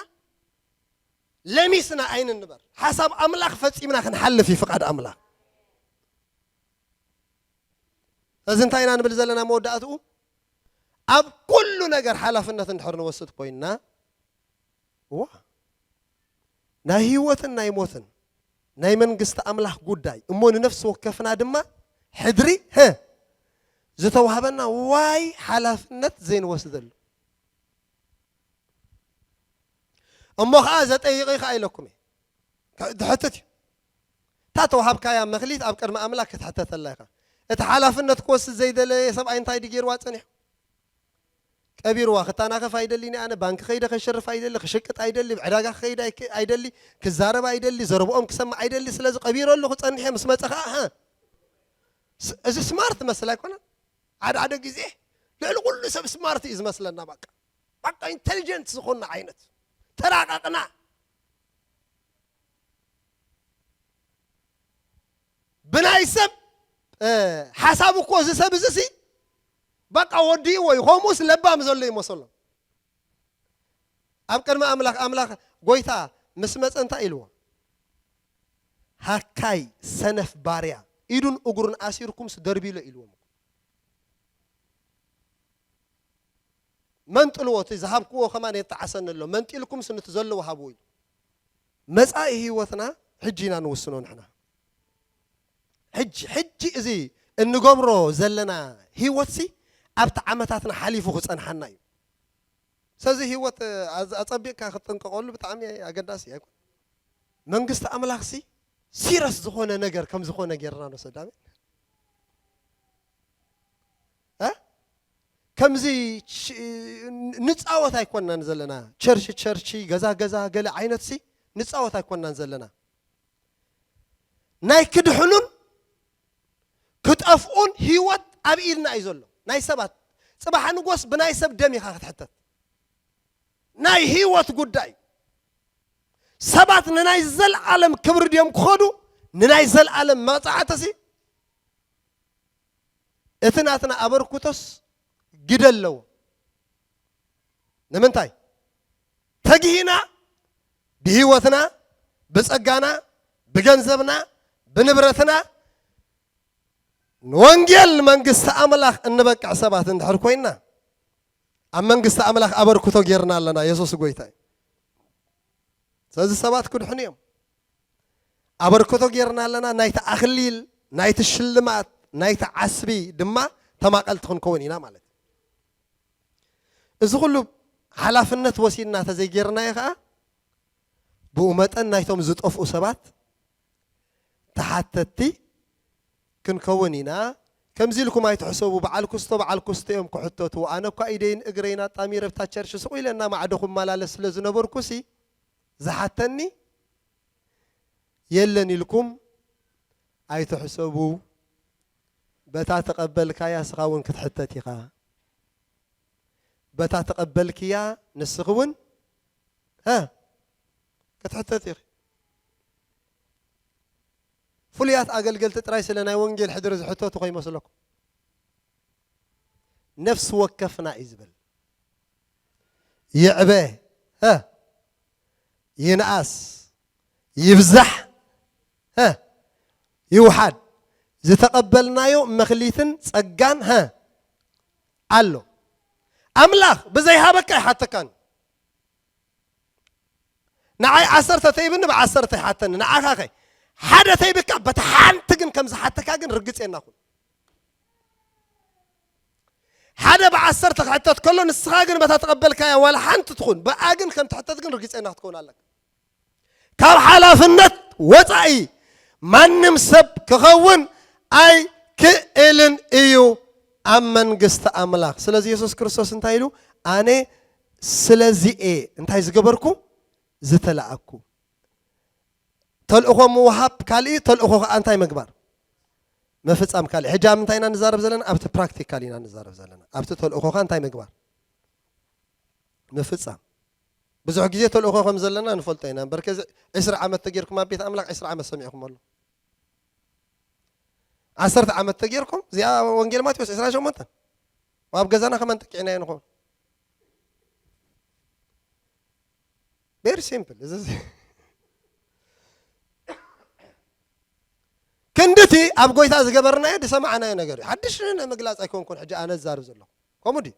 ለሚስና ኣይንንበር። ሓሳብ ኣምላኽ ፈጺምና ክንሓልፍ እዩ ፍቓድ ኣምላኽ። እዚ እንታይ ኢና ንብል ዘለና መወዳእትኡ? ኣብ ኩሉ ነገር ሓላፍነት እንድሕር ንወስድ ኮይንና፣ እዋ፣ ናይ ህይወትን ናይ ሞትን ናይ መንግስቲ ኣምላኽ ጉዳይ እሞ ንነፍሲ ወከፍና ድማ ሕድሪ፣ ሀ፣ ዝተዋህበና ዋይ ሓላፍነት ዘይንወስደሉ። እሞ ኸዓ ዘጠይቕ እዩ ኸዓ ኢለኩም እየ። ከ-፣ ዝሕትት እዩ። እታ ተዋሃብካያ መኽሊት ኣብ ቅድሚ ኣምላኽ ክትሕተተላ ኢኻ። እቲ ሓላፍነት ክወስድ ዘይደለየ ሰብኣይ እንታይ ድዩ ገይርዋ ጸኒሑ? ቀቢርዋ። ክታናኸፍ ኣይደልን ኣነ፣ ባንክ ከይደ ከሸርፍ ኣይደሊ፣ ክሽቅጥ ኣይደሊ፣ ዕዳጋ ክኸይድ ኣይክ- ኣይደሊ፣ ክዛረብ ኣይደሊ፣ ዘረብኦም ክሰምዕ ኣይደሊ። ስለዚ ቀቢረሉ ክጸንሕ እየ። ምስ መጸ ኸኣ፣ ሀ፣ ስ- እዚ ስማርት መስል ኣይኮነን። ሓደ ሓደ ግዜ ልዕሊ ኩሉ ሰብ ስማርት እዩ ዝመስለና። በቃ በቃ ኢንተሊጀንት ዝኾንና ዓይነት ተራቐቕና። ብናይ ሰብ ሓሳብ እኮ እዚ ሰብ እዚ ሲ በቃ ወዲእዎ እዩ። ከምኡስ ለባም ዘሎ ይመሰሎም። ኣብ ቅድሚ ኣምላኽ ኣምላኽ ጎይታ ምስ መጸ እንታይ ኢልዎ? ሃካይ ሰነፍ ባርያ፣ ኢዱን እግሩን ኣሲርኩምስ ደርቢሎ ኢልዎም። መንጥልዎ፣ እቲ ዝሃብክዎ ከማን የጣዓሰኒ ኣሎ፣ መንጢልኩምስ ነቲ ዘለዎ ሃብዎ ኢሉ። መጻኢ ህይወትና ሕጂ ኢና ንውስኖ ንሕና። ሕጂ ሕጂ እዚ እንገብሮ ዘለና ህይወትሲ ኣብቲ ዓመታትና ሓሊፉ ክጸንሓና እዩ። ስለዚ ህይወት ኣጸቢቕካ ክትጥንቀቐሉ ብጣዕሚ ኣገዳሲ ኣይኮን። መንግስቲ ኣምላኽሲ ሲረስ ዝኾነ ነገር ከም ዝኾነ ጌርና ንወሰድ። ኣሜን። እ? ከምዚ ንጻወት ኣይኮንናን ዘለና። ቸርች ቸርች፣ ገዛ ገዛ፣ ገለ ዓይነት ሲ ንጻወት ኣይኮንናን ዘለና። ናይ ክድሕኑን ክጠፍኡን ህይወት ኣብ ኢድና እዩ ዘሎ። ናይ ሰባት ጽባሕ ንጎስ ብናይ ሰብ ደም ኢኻ ክትሕተት። ናይ ህይወት ጉዳይ። ሰባት ንናይ ዘለዓለም ክብሪ ድዮም ክኸዱ፣ ንናይ ዘለዓለም መቕጻዕቲ ሲ እቲ ናትና ኣበርክቶስ ግደ ኣለዎ። ንምንታይ? ተግሂና ብህይወትና፣ ብጸጋና፣ ብገንዘብና፣ ብንብረትና ንወንጌል መንግስቲ ኣምላኽ እንበቅዕ ሰባት እንድሕር ኮይንና፣ ኣብ መንግስቲ ኣምላኽ ኣበርክቶ ጌርና ኣለና። የሱስ ጎይታ እዩ። ስለዚ ሰባት ክድሕኑ እዮም። ኣበርክቶ ጌርና ኣለና። ናይቲ ኣኽሊል፣ ናይቲ ሽልማት፣ ናይቲ ዓስቢ ድማ ተማቐልቲ ክንከውን ኢና ማለት እዩ። እዚ ኩሉ ሓላፍነት ወሲድና ተዘይጌርናዮ ኸኣ ብኡ መጠን ናይቶም ዝጠፍኡ ሰባት ተሓተትቲ ክንከውን ኢና። ከምዚ ኢልኩም ኣይትሕሰቡ፣ በዓል ክስቶ በዓል ክስቶ እዮም ክሕተቱ። ኣነ እኳ ኢደይን እግረይን ኣጣሚረ ኣብታ ቸርች ስቕ ኢለ እናማዕደኹ እመላለስ ስለ ዝነበርኩሲ ዝሓተኒ የለን ኢልኩም ኣይትሕሰቡ። በታ ተቐበልካያ ንስኻ እውን ክትሕተት ኢኻ። በታ ተቐበልክያ ንስኺ እውን እ ክትሕተት ኢኺ። ፍሉያት ኣገልገልቲ ጥራይ ስለ ናይ ወንጌል ሕድሪ ዝሕተቱ ከይመስለኩም። ነፍሲ ወከፍና እዩ ዝብል። ይዕበ እ ይንኣስ ይብዛሕ እ ይውሓድ ዝተቐበልናዮ መኽሊትን ጸጋን ሀ ኣሎ። ኣምላኽ ብዘይሃበካ ኣይሓተካን። ንዓይ ዓሰርተ ተይብኒ ብዓሰርተ ይሓተኒ። ንዓኻ ኸ ሓደ ተይብካ በታ ሓንቲ ግን ከም ዝሓተካ ግን ርግጽ የናኹን። ሓደ ብዓሰርተ ክሕተት ከሎ ንስኻ ግን በታ ተቐበልካያ ዋላ ሓንቲ ትኹን ብኣ ግን ከም ትሕተት ግን ርግጽ የና ክትከውን ኣለካ። ካብ ሓላፍነት ወጻኢ ማንም ሰብ ክኸውን ኣይክእልን እዩ ኣብ መንግስቲ ኣምላኽ። ስለዚ የሱስ ክርስቶስ እንታይ ኢሉ? ኣነ ስለዚ እየ እንታይ ዝገበርኩ? ዝተላእኩ። ተልእኾ ምውሃብ ካልእ፣ ተልእኾ ከኣ እንታይ ምግባር? ምፍጻም ካልእ። ሕጂ ኣብ ምንታይ ኢና ንዛረብ ዘለና? ኣብቲ ፕራክቲካል ኢና ንዛረብ ዘለና። ኣብቲ ተልእኾኻ እንታይ ምግባር? ምፍጻም። ብዙሕ ግዜ ተልእኾ ከም ዘለና ንፈልጦ ኢና። እምበር ከዚ ዕስራ ዓመት ተጌርኩም ኣብ ቤት ኣምላኽ ዕስራ ዓመት ሰሚዕኩም ኣሎ። ዓሰርተ ዓመት ተጌርኩም እዚኣ ወንጌል ማቴዎስ ዕስራን ሸሞንተን ኣብ ገዛና ከመን ጥቂዕናዮ ንኸውን። ቬሪ ሲምፕል። እዚ ክንድቲ ኣብ ጎይታ ዝገበርናዮ ዝሰማዕናዮ ነገር እዩ። ሓድሽ ንምግላጽ ኣይኮንኩን ሕጂ ኣነ ዝዛርብ ዘለኹ። ከምኡ ድዩ?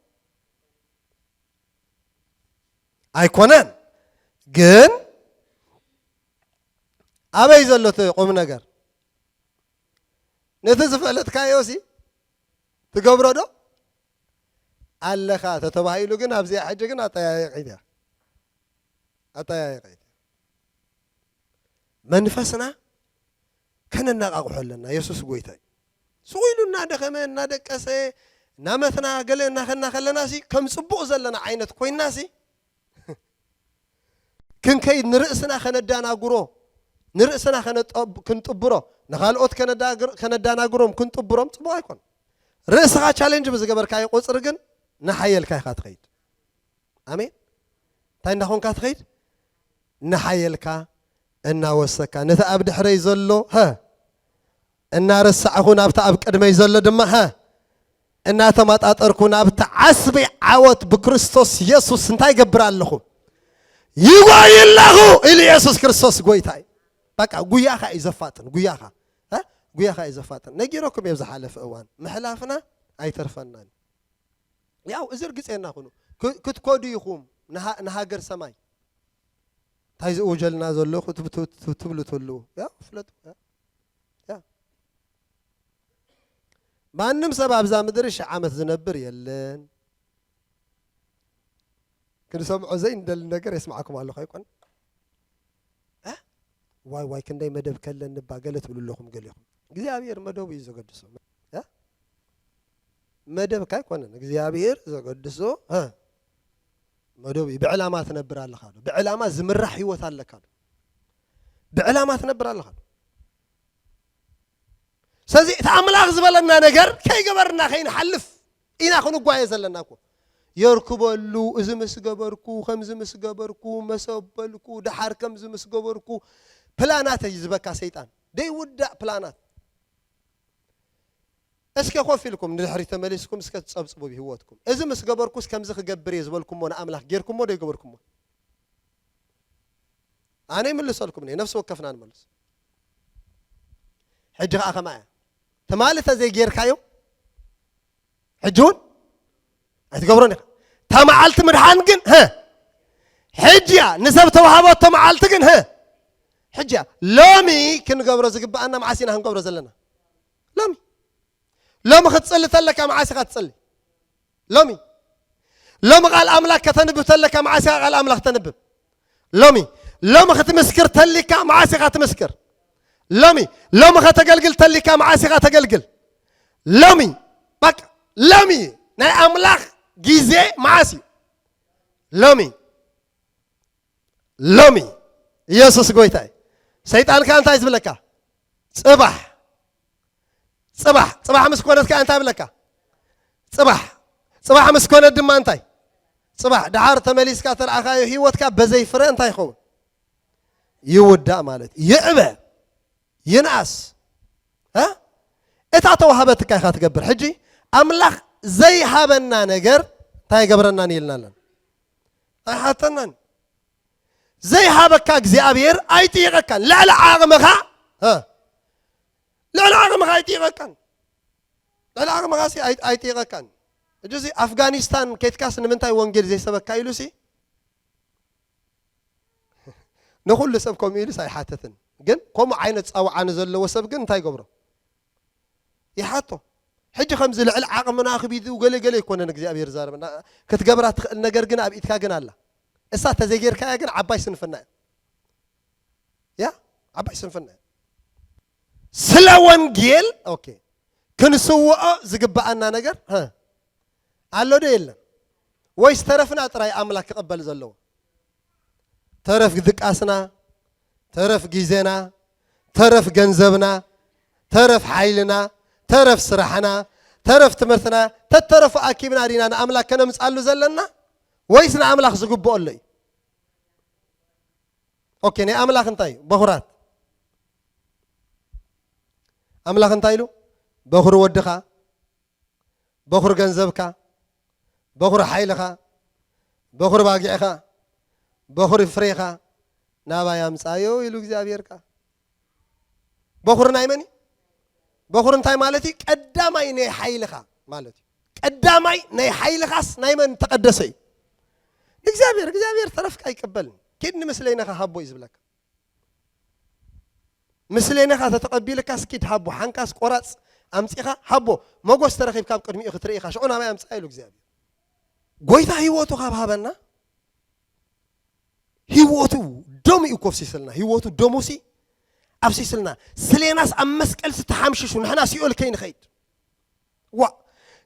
ኣይኮነን። ግን ኣበይ ዘሎ እቲ ቁም ነገር? ነቲ ዝፈለጥካዮ ሲ ትገብሮ ዶ ኣለኻ ተተባሂሉ ግን ኣብዚኣ ሕጂ ግን ኣጠያየቂት እያ። ኣጠያየቂት። መንፈስና ከነነቃቕሖ ኣለና። የሱስ ጎይታ እዩ። ስቕ ኢሉ እናደኸመ እናደቀሰ እናመትና ገለ እናኸና ከለና ሲ ከም ጽቡቕ ዘለና ዓይነት ኮይና ሲ ክንከይድ ንርእስና ከነዳናግሮ ንርእስና ከነጠብ- ክንጥብሮ ንኻልኦት ከነዳግር- ከነዳናግሮም ክንጥብሮም ጽቡቕ ኣይኮን። ርእስኻ ቻሌንጅ ብዝገበርካዮ ቁጽሪ ግን ንሓየልካ ኢኻ ትኸይድ። ኣሜን። እንታይ እንዳኾንካ ትኸይድ? እናሓየልካ እናወሰካ ነቲ ኣብ ድሕረይ ዘሎ ሀ እናረሳዕኹ ናብቲ ኣብ ቅድመይ ዘሎ ድማ ሀ እናተመጣጠርኩ ናብቲ ዓስቢ ዓወት ብክርስቶስ የሱስ እንታይ ይገብር ኣለኹ? ይጎይ ኣለኹ ኢሉ የሱስ ክርስቶስ ጎይታ እዩ። በቃ ጉያኻ እዩ ዘፋጥን፣ ጉያኻ እ? ጉያኻ እዩ ዘፋጥን። ነጊረኩም እየ ዝሓለፈ እዋን ምሕላፍና ኣይተርፈናን። ያው እዚ ርግጸና ኩኑ ክ- ክትኮዱ ኢኹም ንሃ- ንሃገር ሰማይ እንታይ ዝእውጀልና ዘሎ ክትብ- ትብ- ትብሉ ትህልዉ ያው ፍለጡ ያ- ያ። ማንም ሰብ ኣብዛ ምድሪ ሺሕ ዓመት ዝነብር የለን። ክንሰምዖ ዘይንደሊ ነገር የስማዕኩም ኣለኹ ኣይኮን እ? ዋይ ዋይ ክንደይ መደብ ከለኒ ባ ገለ ትብሉ ኣለኹም ገሊኹም። እግዚኣብሔር መደቡ እዩ ዘገድሶ እ? መደብካ ኣይኮነን እግዚኣብሔር ዘገድሶ እ? መደቡ እዩ። ብዕላማ ትነብር ኣለካ ዶ? ብዕላማ ዝምራሕ ህይወት ኣለካ ዶ? ብዕላማ ትነብር ኣለካ ዶ? ስለዚ እቲ ኣምላኽ ዝበለና ነገር ከይገበርና ከይንሓልፍ ኢና ክንጓየ ዘለና እኮ። የርክበሉ እዚ ምስ ገበርኩ ከምዚ ምስ ገበርኩ መሰበልኩ ድሓር ከምዚ ምስ ገበርኩ ፕላናት እዩ ዝበካ ሰይጣን ደይውዳእ ፕላናት። እስከ ኮፍ ኢልኩም ንድሕሪ ተመሊስኩም እስከ ትጸብጽቡ ብህይወትኩም እዚ ምስ ገበርኩስ ከምዚ ክገብር እየ ዝበልኩሞ ንኣምላኽ ጌርኩሞ ዶ ይገበርኩሞ? ኣነ ይምልሰልኩም እየ ነፍሲ ወከፍና ንመልስ። ሕጂ ከዓ ከማ እያ ትማሊ ተዘይጌርካዮ ሕጂ እውን ኣይትገብሮን ኢኻ። እታ መዓልቲ ምድሓን ግን ህ ሕጂ እያ ንሰብ ተዋሃበቶ መዓልቲ ግን ህ ሕጂ እያ። ሎሚ ክንገብሮ ዝግብኣና መዓስ ኢና ክንገብሮ ዘለና? ሎሚ ሎሚ ክትጽሊ ተለካ መዓስ ኢኻ ትጽሊ? ሎሚ ሎሚ ቃል ኣምላኽ ከተንብብ ተለካ መዓስ ኢኻ ቃል ኣምላኽ ተንብብ? ሎሚ ሎሚ ክትምስክር ተሊካ መዓስ ኢኻ ትምስክር? ሎሚ ሎሚ ከተገልግል ተሊካ መዓስ ኢኻ ተገልግል? ሎሚ በቃ ሎሚ ናይ ኣምላኽ ግዜ መዓስ እዩ? ሎሚ ሎሚ ኢየሱስ ጎይታ እዩ። ሰይጣን ከኣ እንታይ ዝብለካ? ጽባሕ ጽባሕ ጽባሕ ምስ ኮነት ከኣ እንታይ ብለካ? ጽባሕ ጽባሕ ምስ ኮነት ድማ እንታይ? ጽባሕ ድሓር ተመሊስካ ተረኣኻዮ ህይወትካ በዘይ ፍረ እንታይ ይኸውን? ይውዳእ ማለት እዩ። ይዕበ ይንኣስ እ? እታ ተዋህበትካ ኢኻ ትገብር። ሕጂ ኣምላኽ ዘይሃበና ነገር እንታይ ይገብረናን ኢልና ኣለና ኣይሓተናን። ዘይሃበካ እግዚኣብሔር ኣይጥይቐካን። ልዕሊ ዓቕምኻ እ፣ ልዕሊ ዓቕምኻ ኣይጥይቐካን። ልዕሊ ዓቕምኻ ሲ ኣይ- ኣይጥይቐካን። ሕጂ እዚ ኣፍጋኒስታን ኬድካስ ንምንታይ ወንጌል ዘይሰበካ ኢሉ ሲ ንኹሉ ሰብ ከምኡ ኢሉስ ኣይሓተትን። ግን ከምኡ ዓይነት ጻውዓ ንዘለዎ ሰብ ግን እንታይ ይገብሮ? ይሓቶ። ሕጂ ከምዚ ልዕሊ ዓቕምና ክቢዱ ገለ ገለ ኣይኮነን እግዚኣብሔር ዛረበና። ክትገብራ ትኽእል ነገር ግን ኣብ ኢድካ ግን ኣላ። እሳ ተዘይጌርካያ ግን ዓባይ ስንፍና እያ። ያ ዓባይ ስንፍና እያ። ስለ ወንጌል ኦኬ ክንስውኦ ዝግብኣና ነገር ሀ፣ ኣሎ ዶ የለን? ወይስ ተረፍና ጥራይ ኣምላኽ ክቕበል ዘለዎ? ተረፍ ድቃስና፣ ተረፍ ግዜና፣ ተረፍ ገንዘብና፣ ተረፍ ሓይልና፣ ተረፍ ስራሕና፣ ተረፍ ትምህርትና፣ ተተረፉ ኣኪብና ዲና ንኣምላኽ ከነምጻሉ ዘለና? ወይስ ንኣምላኽ ዝግብኦ ኣሎ እዩ? ኦኬ፣ ናይ ኣምላኽ እንታይ እዩ? በኹራት። ኣምላኽ እንታይ ኢሉ? በኹሪ ወድኻ፣ በኹሪ ገንዘብካ፣ በኹሪ ሓይልኻ፣ በኹሪ ባጊዕኻ፣ በኹሪ ፍሬኻ ናባይ ኣምጻዮ ኢሉ እግዚኣብሔር ከኣ። በኹሪ ናይ መን እዩ? በኹሪ እንታይ ማለት እዩ? ቀዳማይ ናይ ሓይልኻ ማለት እዩ። ቀዳማይ ናይ ሓይልኻስ ናይ መን ተቐደሰ እዩ? ንእግዚኣብሔር። እግዚኣብሔር ተረፍካ ኣይቅበልን። ኪድ ንምስለይነኻ ሃቦ እዩ ዝብለካ። ምስሌነኻ ተተቐቢልካስ ኪድ ሃቦ፣ ሓንካስ ቆራጽ ኣምጺኻ ሃቦ፣ መጎስ ተረኺብካ ኣብ ቅድሚኡ ክትርኢ ኢኻ፣ ሽዑ ናባይ ኣምጽኣ ኢሉ እግዚኣብሔር። ጎይታ ህይወቱ ካብ ሃበና፣ ህይወቱ ደሙ እዩ ኮፍሲስልና፣ ህይወቱ ደሙሲ ኣፍሲስልና፣ ስሌናስ ኣብ መስቀልሲ ተሓምሽሹ፣ ንሕና ሲኦል ከይንኸይድ። ዋ፣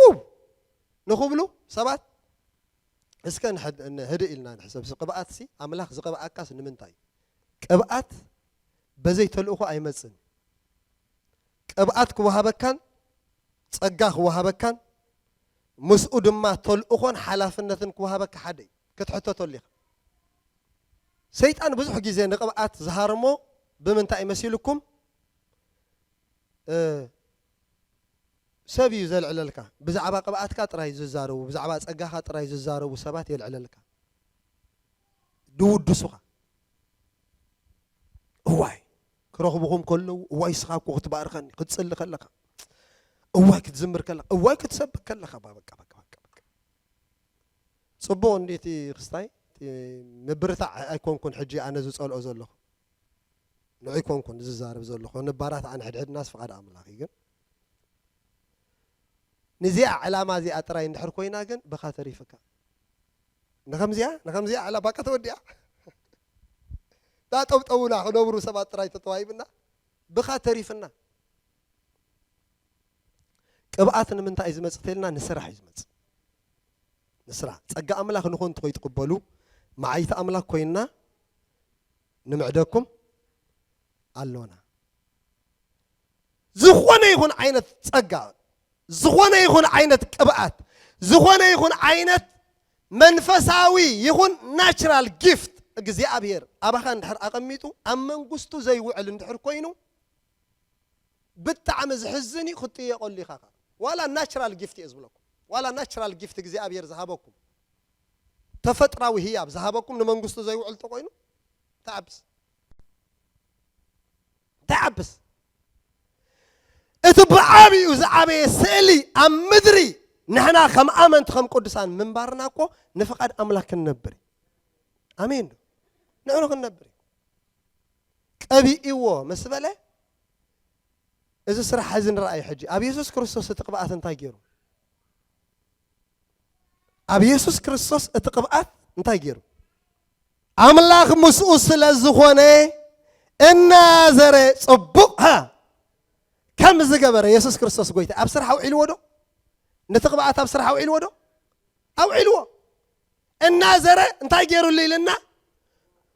ውው ንኽብሉ ሰባት እስከ ንሕድ- ንህድእ ኢልና ንሕሰብ። ቅብኣትሲ ኣምላኽ ዝቐብኣካስ ንምንታይ እዩ? ቅብኣት በዘይ ተልእኾ ኣይመጽን። ቅብኣት ክወሃበካን ጸጋ ክወሃበካን ምስኡ ድማ ተልእኾን ሓላፍነትን ክወሃበካ ሓደ እዩ። ክትሕተተሉ ኢኻ። ሰይጣን ብዙሕ ግዜ ንቅብኣት ዝሃርሞ ብምንታይ እዩ መሲልኩም? እ፣ ሰብ እዩ ዘልዕለልካ። ብዛዕባ ቅብኣትካ ጥራይ ዝዛረቡ፣ ብዛዕባ ጸጋኻ ጥራይ ዝዛረቡ ሰባት የልዕለልካ። ድውድሱኻ። እዋይ፣ ክረኽብኹም ከለዉ፣ እዋይ፣ እስኻ እኮ ክትባርከኒ፣ ክትጽሊ ከለኻ፣ እዋይ፣ ክትዝምር ከለኻ፣ እዋይ፣ ክትሰብክ ከለኻ፣ ባ-፣ በቃ፣ በቃ፣ በቃ፣ በቃ። ጽቡቕ እንዲ እቲ ክስታይ፣ እቲ ምብርታዕ ኣይኮንኩን ሕጂ ኣነ ዝጸልኦ ዘለኹ። ንዑ ኣይኮንኩን ዝዛረብ ዘለኹ። ንባራት ኣነ ሕድሕድናስ ፍቓድ ኣምላኽ እዩ። ግን ንዚኣ ዕላማ እዚኣ ጥራይ እንድሕር ኮይና ግን ብኻ ተሪፍካ። ንኸምዚኣ፣ ንኸምዚኣ ዕላ ባቃ ተወዲኣ። ዳጠብጠቡና ክነብሩ ሰባት ጥራይ ተተዋሂብና፣ ብኻ ተሪፍና። ቅብኣት ንምንታይ እዩ ዝመጽእ ተልና፣ ንስራሕ እዩ ዝመጽእ። ንስራሕ። ጸጋ ኣምላኽ ንኹን እንተኾይ ትቕበሉ፣ መዓይቲ ኣምላኽ ኮይንና ንምዕደኩም ኣሎና። ዝኾነ ይኹን ዓይነት ጸጋ፣ ዝኾነ ይኹን ዓይነት ቅብኣት፣ ዝኾነ ይኹን ዓይነት መንፈሳዊ ይኹን ናቹራል ጊፍት እግዚኣብሔር ኣባኻ እንድሕር ኣቐሚጡ ኣብ መንግስቱ ዘይውዕል እንድሕር ኮይኑ ብጣዕሚ ዝሕዝን እዩ። ክትጥየቐሉ ኢኻ። ዋላ ናቹራል ጊፍት እየ ዝብለኩም፣ ዋላ ናቹራል ጊፍት እግዚኣብሔር ዝሃበኩም፣ ተፈጥራዊ ህያብ ዝሃበኩም ንመንግስቱ ዘይውዕል ተኮይኑ ተዓብስ፣ ተዓብስ። እቲ ብዓብዩ ዝዓበየ ስእሊ ኣብ ምድሪ ንሕና ከም ኣመንቲ ከም ቅዱሳን ምንባርና እኮ ንፍቓድ ኣምላክ ክንነብር እዩ። ኣሜን ዶ? ንዕኑ ክንነብር እዩ። ቀቢእዎ ምስ በለ እዚ ስራሕ እዚ ንረኣዩ። ሕጂ ኣብ የሱስ ክርስቶስ እቲ ቅብኣት እንታይ ገይሩ? ኣብ የሱስ ክርስቶስ እቲ ቅብኣት እንታይ ገይሩ? ኣምላኽ ምስኡ ስለ ዝኾነ እናዘረ ጽቡቕ ሃ ከም ዝገበረ የሱስ ክርስቶስ ጎይታ ኣብ ስራሕ ኣውዒልዎ ዶ? ነቲ ቅብኣት ኣብ ስራሕ ኣውዒልዎ ዶ? ኣውዒልዎ። እናዘረ እንታይ ገይሩሉ ኢልና?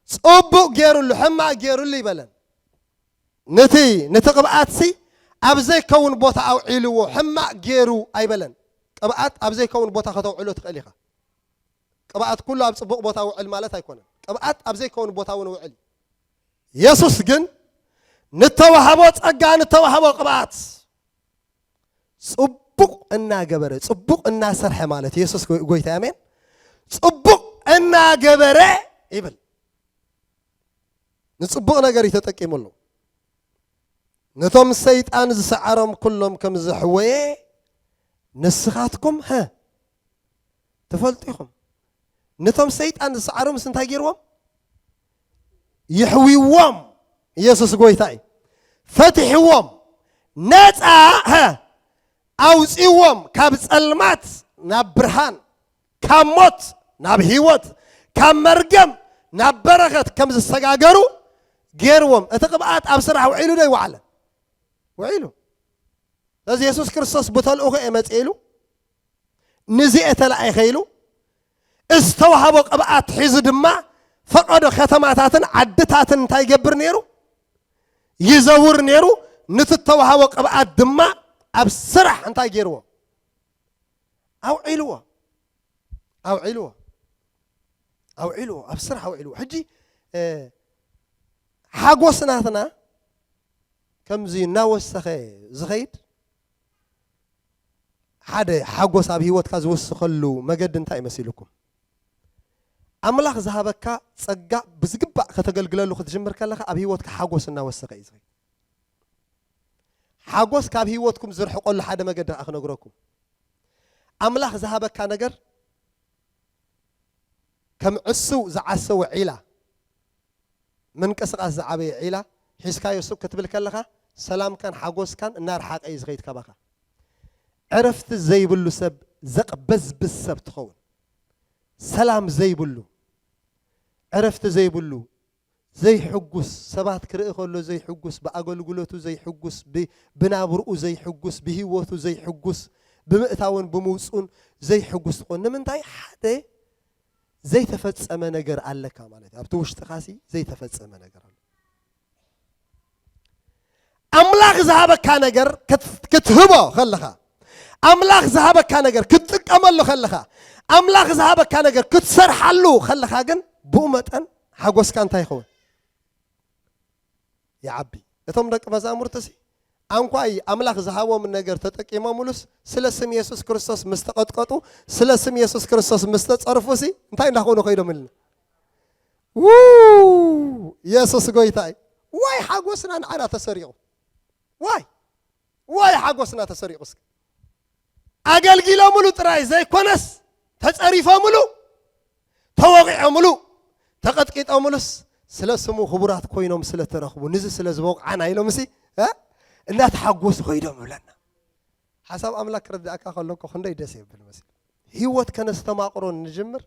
ጽቡቕ ገይሩሉ፣ ሕማቕ ገይሩሉ ይበለን። ነቲ ነቲ ቅብኣትሲ ኣብ ዘይከውን ቦታ ኣውዒልዎ፣ ሕማቕ ገይሩ ኣይበለን። ቅብኣት ኣብ ዘይከውን ቦታ ከተውዕሎ ትኽእል ኢኻ። ቅብኣት ኩሉ ኣብ ጽቡቕ ቦታ ውዕል ማለት ኣይኮነን። ቅብኣት ኣብ ዘይከውን ቦታ እውን ውዕል እዩ። የሱስ ግን ንተዋህቦ ጸጋ፣ ንተዋህቦ ቅብኣት ጽቡቕ እናገበረ፣ ጽቡቕ እናሰርሐ ማለት የሱስ ጎ-፣ ጎይታ፣ ኣሜን። ጽቡቕ እናገበረ ይብል። ንጽቡቕ ነገር እዩ ተጠቂሙሉ። ነቶም ሰይጣን ዝሰዓሮም ኩሎም ከም ዘሕወየ ንስኻትኩም፣ ሀ፣ ትፈልጡ ኢኹም። ነቶም ሰይጣን ዝሰዓሮምስ እንታይ ገይርዎም? ይሕዊዎም። ኢየሱስ ጎይታ እዩ። ፈቲሕዎም። ነፃ፣ ሀ፣ ኣውፂዎም። ካብ ጸልማት ናብ ብርሃን፣ ካብ ሞት ናብ ህይወት፣ ካብ መርገም ናብ በረኸት ከም ዝሰጋገሩ ገይርዎም። እቲ ቅብኣት ኣብ ስራሕ ውዒሉ ዶ ይወዓለ? ውዒሉ። ስለዚ የሱስ ክርስቶስ ብተልእኾ እየ መፅእ ኢሉ፣ ንዚኤ ተላኢኸ ኢሉ፣ ዝተዋህቦ ቅብኣት ሒዙ ድማ ፈቐዶ ከተማታትን ዓድታትን እንታይ ይገብር ነይሩ? ይዘውር ነይሩ። ነቲ ዝተዋህቦ ቅብኣት ድማ ኣብ ስራሕ እንታይ ገይርዎ? ኣውዒልዎ። ኣውዒልዎ። ኣውዒልዎ። ኣብ ስራሕ ኣውዒልዎ። ሕጂ፣ እ፣ ሓጎስ ናትና ከምዚ እናወሰኸ ዝኸይድ፣ ሓደ ሓጎስ ኣብ ህይወትካ ዝውስኸሉ መገዲ እንታይ መሲልኩም? ኣምላኽ ዝሃበካ ጸጋ ብዝግባእ ከተገልግለሉ ክትጅምር ከለኻ ኣብ ህይወትካ ሓጎስ እናወሰኸ እዩ ዝኸይድ። ሓጎስ ካብ ህይወትኩም ዝርሕቀሉ ሓደ መገዲ ከኣ ክነግረኩም። ኣምላኽ ዝሃበካ ነገር ከም ዕሱው ዝዓሰወ ዒላ፣ ምንቅስቓስ ዝዓበየ ዒላ ሒዝካዮ ሱቅ ክትብል ከለኻ ሰላምካን ሓጎስካን እናርሓቀ እዩ ዝኸይድ ካባኻ። ዕረፍቲ ዘይብሉ ሰብ ዘቕበዝብዝ ሰብ ትኸውን። ሰላም ዘይብሉ፣ ዕረፍቲ ዘይብሉ፣ ዘይሕጉስ፣ ሰባት ክርኢ ከሎ ዘይሕጉስ፣ ብኣገልግሎቱ ዘይሕጉስ፣ ብ-፣ ብናብርኡ ዘይሕጉስ፣ ብህይወቱ ዘይሕጉስ፣ ብምእታውን ብምውፅኡን ዘይሕጉስ ትኾን። ንምንታይ? ሓደ ዘይተፈጸመ ነገር ኣለካ ማለት እዩ። ኣብቲ ውሽጥኻሲ ዘይተፈጸመ ነገር ኣሎ። ኣምላኽ ዝሃበካ ነገር ክት-፣ ክትህቦ ከለኻ፣ ኣምላኽ ዝሃበካ ነገር ክትጥቀመሉ ከለኻ፣ ኣምላኽ ዝሃበካ ነገር ክትሰርሓሉ ከለኻ ግን ብኡ መጠን ሓጎስካ እንታይ ይኸውን? ይዓቢ። እቶም ደቂ መዛሙርትሲ ኣንኳይ ኣምላኽ ዝሃቦም ነገር ተጠቂሞምሉስ ስለ ስም የሱስ ክርስቶስ ምስ ተቐጥቀጡ፣ ስለ ስም የሱስ ክርስቶስ ምስ ተጸርፉሲ እንታይ እንዳኾኑ ከይዶም ኢልና? ው! የሱስ ጎይታ እዩ። ዋይ ሓጎስና ንዓና ተሰሪቑ። ዋይ! ዋይ ሓጎስና ተሰሪቑ እስኪ። ኣገልጊሎምሉ ጥራይ ዘይኮነስ ተጸሪፎምሉ፣ ተወቒዖምሉ፣ ተቐጥቂጦምሉስ ስለ ስሙ ክቡራት ኮይኖም ስለ ተረኽቡ፣ ንዚ ስለ ዝበቕዓና ኢሎምሲ፣ እ? እናተሓጎሱ ከይዶም ይብለና። ሓሳብ ኣምላክ ክርዳእካ ከሎ እኮ ክንደይ ደስ የብል መሲሉ። ህይወት ከነስተማቕሮ ንጅምር።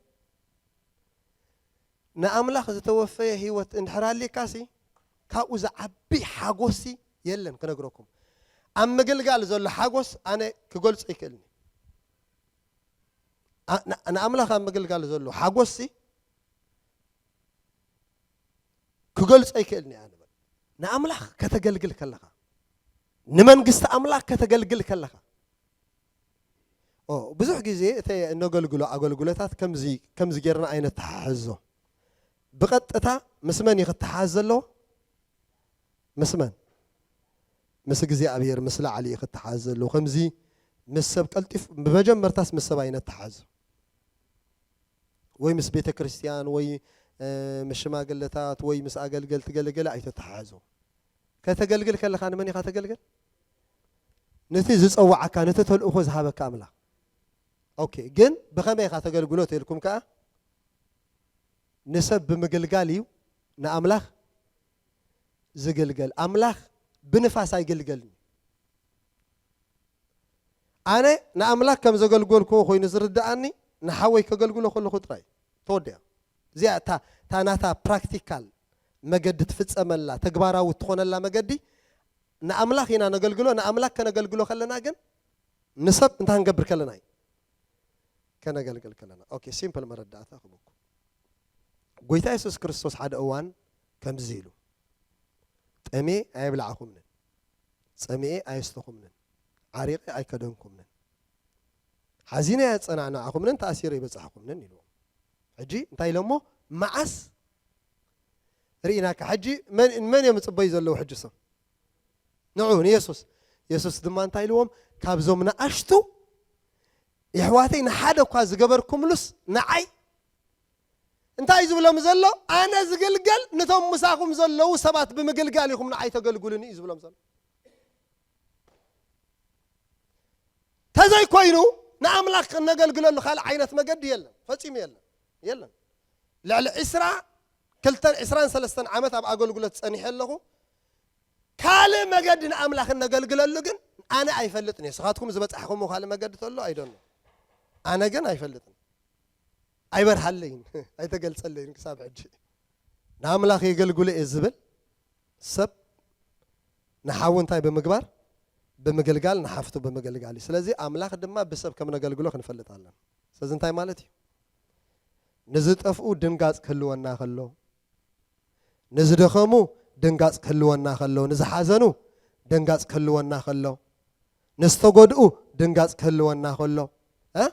ንኣምላኽ ዝተወፈየ ህይወት እንድሕር ኣሊካሲ፣ ካብኡ ዝዓቢ ሓጎስሲ የለን ክነግረኩም። ኣብ ምግልጋል ዘሎ ሓጎስ ኣነ ክገልጾ ይክእልኒ። ኣ-፣ ን-፣ ንኣምላኽ ኣብ ምግልጋል ዘሎ ሓጎስሲ ክገልጾ ይክእልኒ ኣነ። ንኣምላኽ ከተገልግል ከለኻ፣ ንመንግስቲ ኣምላኽ ከተገልግል ከለኻ፣ ኦ፣ ብዙሕ ግዜ እቲ እነገልግሎ ኣገልግሎታት ከምዚ፣ ከምዚ ጌርና ኣይነተሓሕዞ። ብቐጥታ ምስ መን እዩ ክተሓዝ ዘለዎ? ምስ መን? ምስ እግዚኣብሔር፣ ምስ ላዕሊ እዩ ክተሓዝ ዘለዎ። ከምዚ ምስ ሰብ ቀልጢፍ፣ ብመጀመርታስ ምስ ሰብ ኣይነተሓዞ። ወይ ምስ ቤተ ክርስቲያን፣ ወይ፣ እ፣ ምስ ሽማግለታት፣ ወይ ምስ ኣገልገልቲ ገለገለ ኣይተተሓዞ። ከተገልግል ከለኻ ንመን ኢኻ ተገልግል? ነቲ ዝጸዋዓካ፣ ነቲ ተልእኾ ዝሃበካ ኣምላኽ። ኦኬ፣ ግን ብኸመይ ኢኻ ተገልግሎ ተልኩም ከኣ፣ ንሰብ ብምግልጋል እዩ ንኣምላኽ ዝግልገል። ኣምላኽ ብንፋስ ኣይግልገልን። ኣነ ንኣምላኽ ከም ዘገልገልክዎ ኮይኑ ዝርድኣኒ፣ ንሓወይ ከገልግሎ ከለኹ ጥራይ። ተወዲኣ። እዚኣ እታ፣ እታ ናታ ፕራክቲካል መገዲ ትፍጸመላ፣ ተግባራዊ ትኾነላ መገዲ፣ ንኣምላኽ ኢና ነገልግሎ። ንኣምላኽ ከነገልግሎ ከለና ግን፣ ንሰብ እንታይ ክንገብር ከለና እዩ? ከነገልግል ከለና። ኦኬ፣ ሲምፕል መረዳእታ ክበኩም። ጎይታ የሱስ ክርስቶስ ሓደ እዋን ከምዚ ኢሉ፣ "ጠሜ ኣየብላዕኹምንን፣ ጸሚኤ ኣየስተኹምንን፣ ዓሪቐ ኣይከደንኩምንን፣ ሓዚነ ኣየጸናዕናዕኹምንን፣ ተኣሲረ ኣይበጻሕኹምንን" ኢልዎም። ሕጂ እንታይ ኢሎሞ? መዓስ ርኢናካ? ሕጂ መን፣ መን እዮም ዝጽበዩ ዘለዉ? ሕጂ እሶም ንዑ ንየሱስ። የሱስ ድማ እንታይ ኢልዎም? "ካብዞም ንኣሽቱ የሕዋተይ ንሓደ እኳ ዝገበርኩምሉስ ንዓይ" እንታይ እዩ ዝብሎም ዘሎ? "ኣነ ዝግልገል፣ ነቶም ምሳኹም ዘለዉ ሰባት ብምግልጋል ኢኹም ንዓይ ተገልግሉኒ" እዩ ዝብሎም ዘሎ። ተዘይኮይኑ ንኣምላኽ ክነገልግለሉ ካልእ ዓይነት መገዲ የለን፣ ፈጺሙ የለን፣ የለን። ልዕሊ ዕስራ ክልተን ዕስራን ሰለስተን ዓመት ኣብ ኣገልግሎት ጸኒሐ ኣለኹ። ካልእ መገዲ ንኣምላኽ እነገልግለሉ ግን ኣነ ኣይፈልጥን እየ። ንስኻትኩም ዝበጻሕኹምዎ ካልእ መገዲ ተሎ ኣይደኖ። ኣነ ግን ኣይፈልጥን። ኣይበርሃለይን፣ ኣይተገልጸለይን ክሳብ ሕጂ። ንኣምላኽ የገልግሎ እየ ዝብል ሰብ ንሓዉ እንታይ ብምግባር? ብምግልጋል፣ ንሓፍቱ ብምግልጋል እዩ። ስለዚ ኣምላኽ ድማ ብሰብ ከም ነገልግሎ ክንፈልጥ ኣለና። ስለዚ እንታይ ማለት እዩ? ንዝጠፍኡ ድንጋጽ ክህልወና ከሎ፣ ንዝደኸሙ ድንጋጽ ክህልወና ከሎ፣ ንዝሓዘኑ ድንጋጽ ክህልወና ከሎ፣ ንዝተጎድኡ ድንጋጽ ክህልወና ከሎ፣ እ?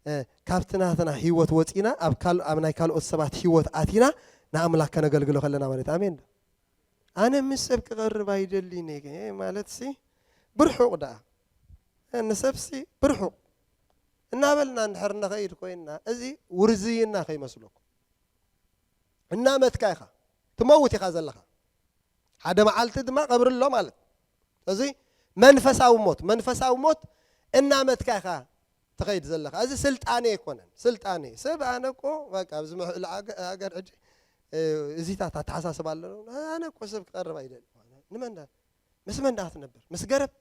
እ፣ ካብቲ ናትና ህይወት ወጺና ኣብ ካል-፣ ኣብ ናይ ካልኦት ሰባት ህይወት ኣቲና ንኣምላኽ ከነገልግሎ ከለና ማለት እዩ። ኣሜን ዶ? ኣነ ምስ ሰብ ክቐርብ ኣይደልን እየ ማለት ሲ ብርሑቕ ደኣ። እ፣ ንሰብ ሲ ብርሑቕ እናበልና እንድሕር ንኸይድ ኮይንና፣ እዚ ውርዝይና ከይመስለኩም። እናመትካ ኢኻ፣ ትመውት ኢኻ ዘለኻ። ሓደ መዓልቲ ድማ ቀብሪ ኣሎ ማለት። እዚ መንፈሳዊ ሞት፣ መንፈሳዊ ሞት እናመትካ ኢኻ ትኸይድ ዘለኻ። እዚ ስልጣኔ ኣይኮነን። ስልጣኔ ሰብ ኣነ እኮ በቃ ኣብዚ ምዕብል ሃገ-፣ ሃገር ሕጂ፣ እ፣ እዚታት ኣተሓሳስባ ኣሎ። ኣነ እኮ ሰብ ክቐርብ ኣይደልን። ንመን ዳ-፣ ምስ መን ዳ ትነብር? ምስ ገረብ?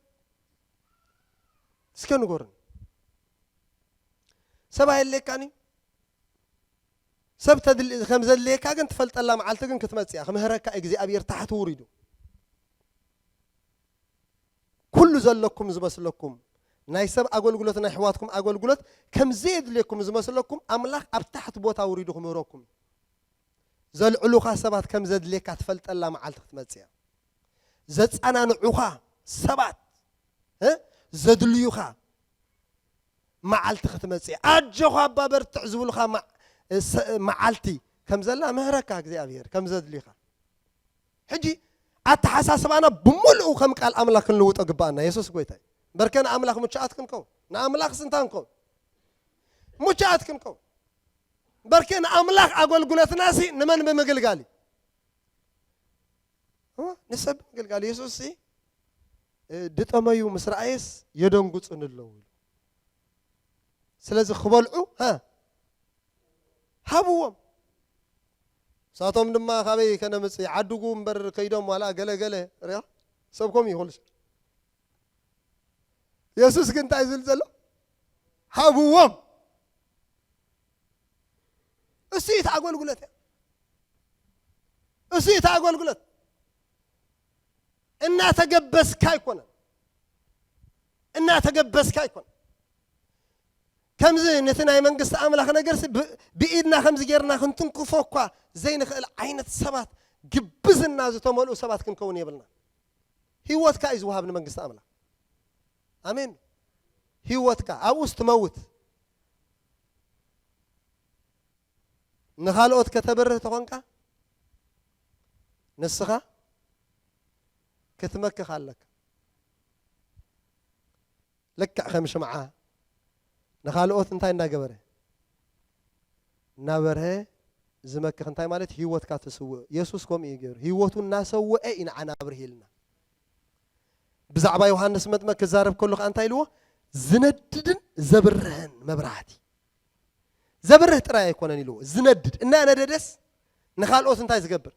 እስከ ንገሩኒ። ሰብ ኣየድልየካን እዩ። ሰብ ተድል-፣ ከም ዘድልየካ ግን ትፈልጠላ መዓልቲ ግን ክትመጽእ እያ። ክምህረካ እግዚኣብሔር ታሕቲ ውሪዱ። ኩሉ ዘለኩም ዝመስለኩም፣ ናይ ሰብ ኣገልግሎት፣ ናይ ኣሕዋትኩም ኣገልግሎት ከም ዘየድልየኩም ዝመስለኩም፣ ኣምላኽ ኣብ ታሕቲ ቦታ ውሪዱ ክምህረኩም እዩ። ዘልዕሉኻ ሰባት ከም ዘድልየካ ትፈልጠላ መዓልቲ ክትመጽእ እያ። ዘጸናንዑኻ ሰባት፣ እ፣ ዘድልዩኻ መዓልቲ ክትመጽእ እያ። ኣጆኻ እባ በርትዕ ዝብሉኻ መዓ-፣ ሰ-፣ መዓልቲ ከም ዘላ ምህረካ እግዚኣብሔር፣ ከም ዘድልዩኻ። ሕጂ ኣተሓሳስባና ብምሉኡ ከም ቃል ኣምላኽ ክንልውጦ ግባኣና። የሱስ ጎይታ እዩ። በርከ ንኣምላኽ ምቹኣት ክንከውን፣ ንኣምላኽስ እንታይ ክንከውን? ምቹኣት ክንከውን። በርከ ንኣምላኽ ኣገልግሎትናሲ ንመን ብምግልጋል እዩ? እወ፣ ንሰብ ብምግልጋል። የሱስሲ፣ እ፣ ድጠመዩ ምስ ረኣየስ የደንግጹኒ ኣለዉ ኢሉ። ስለዚ ክበልዑ፣ ሃ፣ ሃብዎም። ንሳቶም ድማ ካበይ ከነምጽእ? ይዓድጉ እምበር ከይዶም ዋላ ገለ ገለ፣ ርኣ፣ ሰብ ከምኡ እዩ ኩሉ ሰብ። የሱስ ግን እንታይ ዝብል ዘሎ? ሃብዎም። እሱ እቲ ኣገልግሎት እያ። እሱ እቲ ኣገልግሎት። እናተገበስካ ኣይኮነን። እናተገበስካ ኣይኮነን። ከምዚ ነቲ ናይ መንግስቲ ኣምላኽ ነገርሲ ብ-፣ ብኢድና ከምዚ ጌርና ክንትንክፎ እኳ ዘይንኽእል ዓይነት ሰባት፣ ግብዝና ዝተመልኡ ሰባት ክንከውን የብልና። ህይወትካ እዩ ዝወሃብ ንመንግስቲ ኣምላኽ። ኣሜን። ህይወትካ ኣብኡስ ትመውት። ንኻልኦት ከተብርህ ተኾንካ፣ ንስኻ ክትመክኽ ኣለካ። ልክዕ ከም ሽምዓ ንኻልኦት እንታይ እንዳገበረ? እናበርሀ ዝመክኽ። እንታይ ማለት? ህይወትካ ትስውእ። የሱስ ከምኡ እዩ ገይሩ። ህይወቱ እናሰወአ እዩ ንዓና ኣብርህ ኢልና። ብዛዕባ ዮሃንስ መጥመቅ ክዛረብ ከሎ ከኣ እንታይ ኢልዎ? ዝነድድን ዘብርህን መብራህቲ። ዘብርህ ጥራይ ኣይኮነን ኢልዎ። ዝነድድ። እናነደደስ ንኻልኦት እንታይ ዝገብር?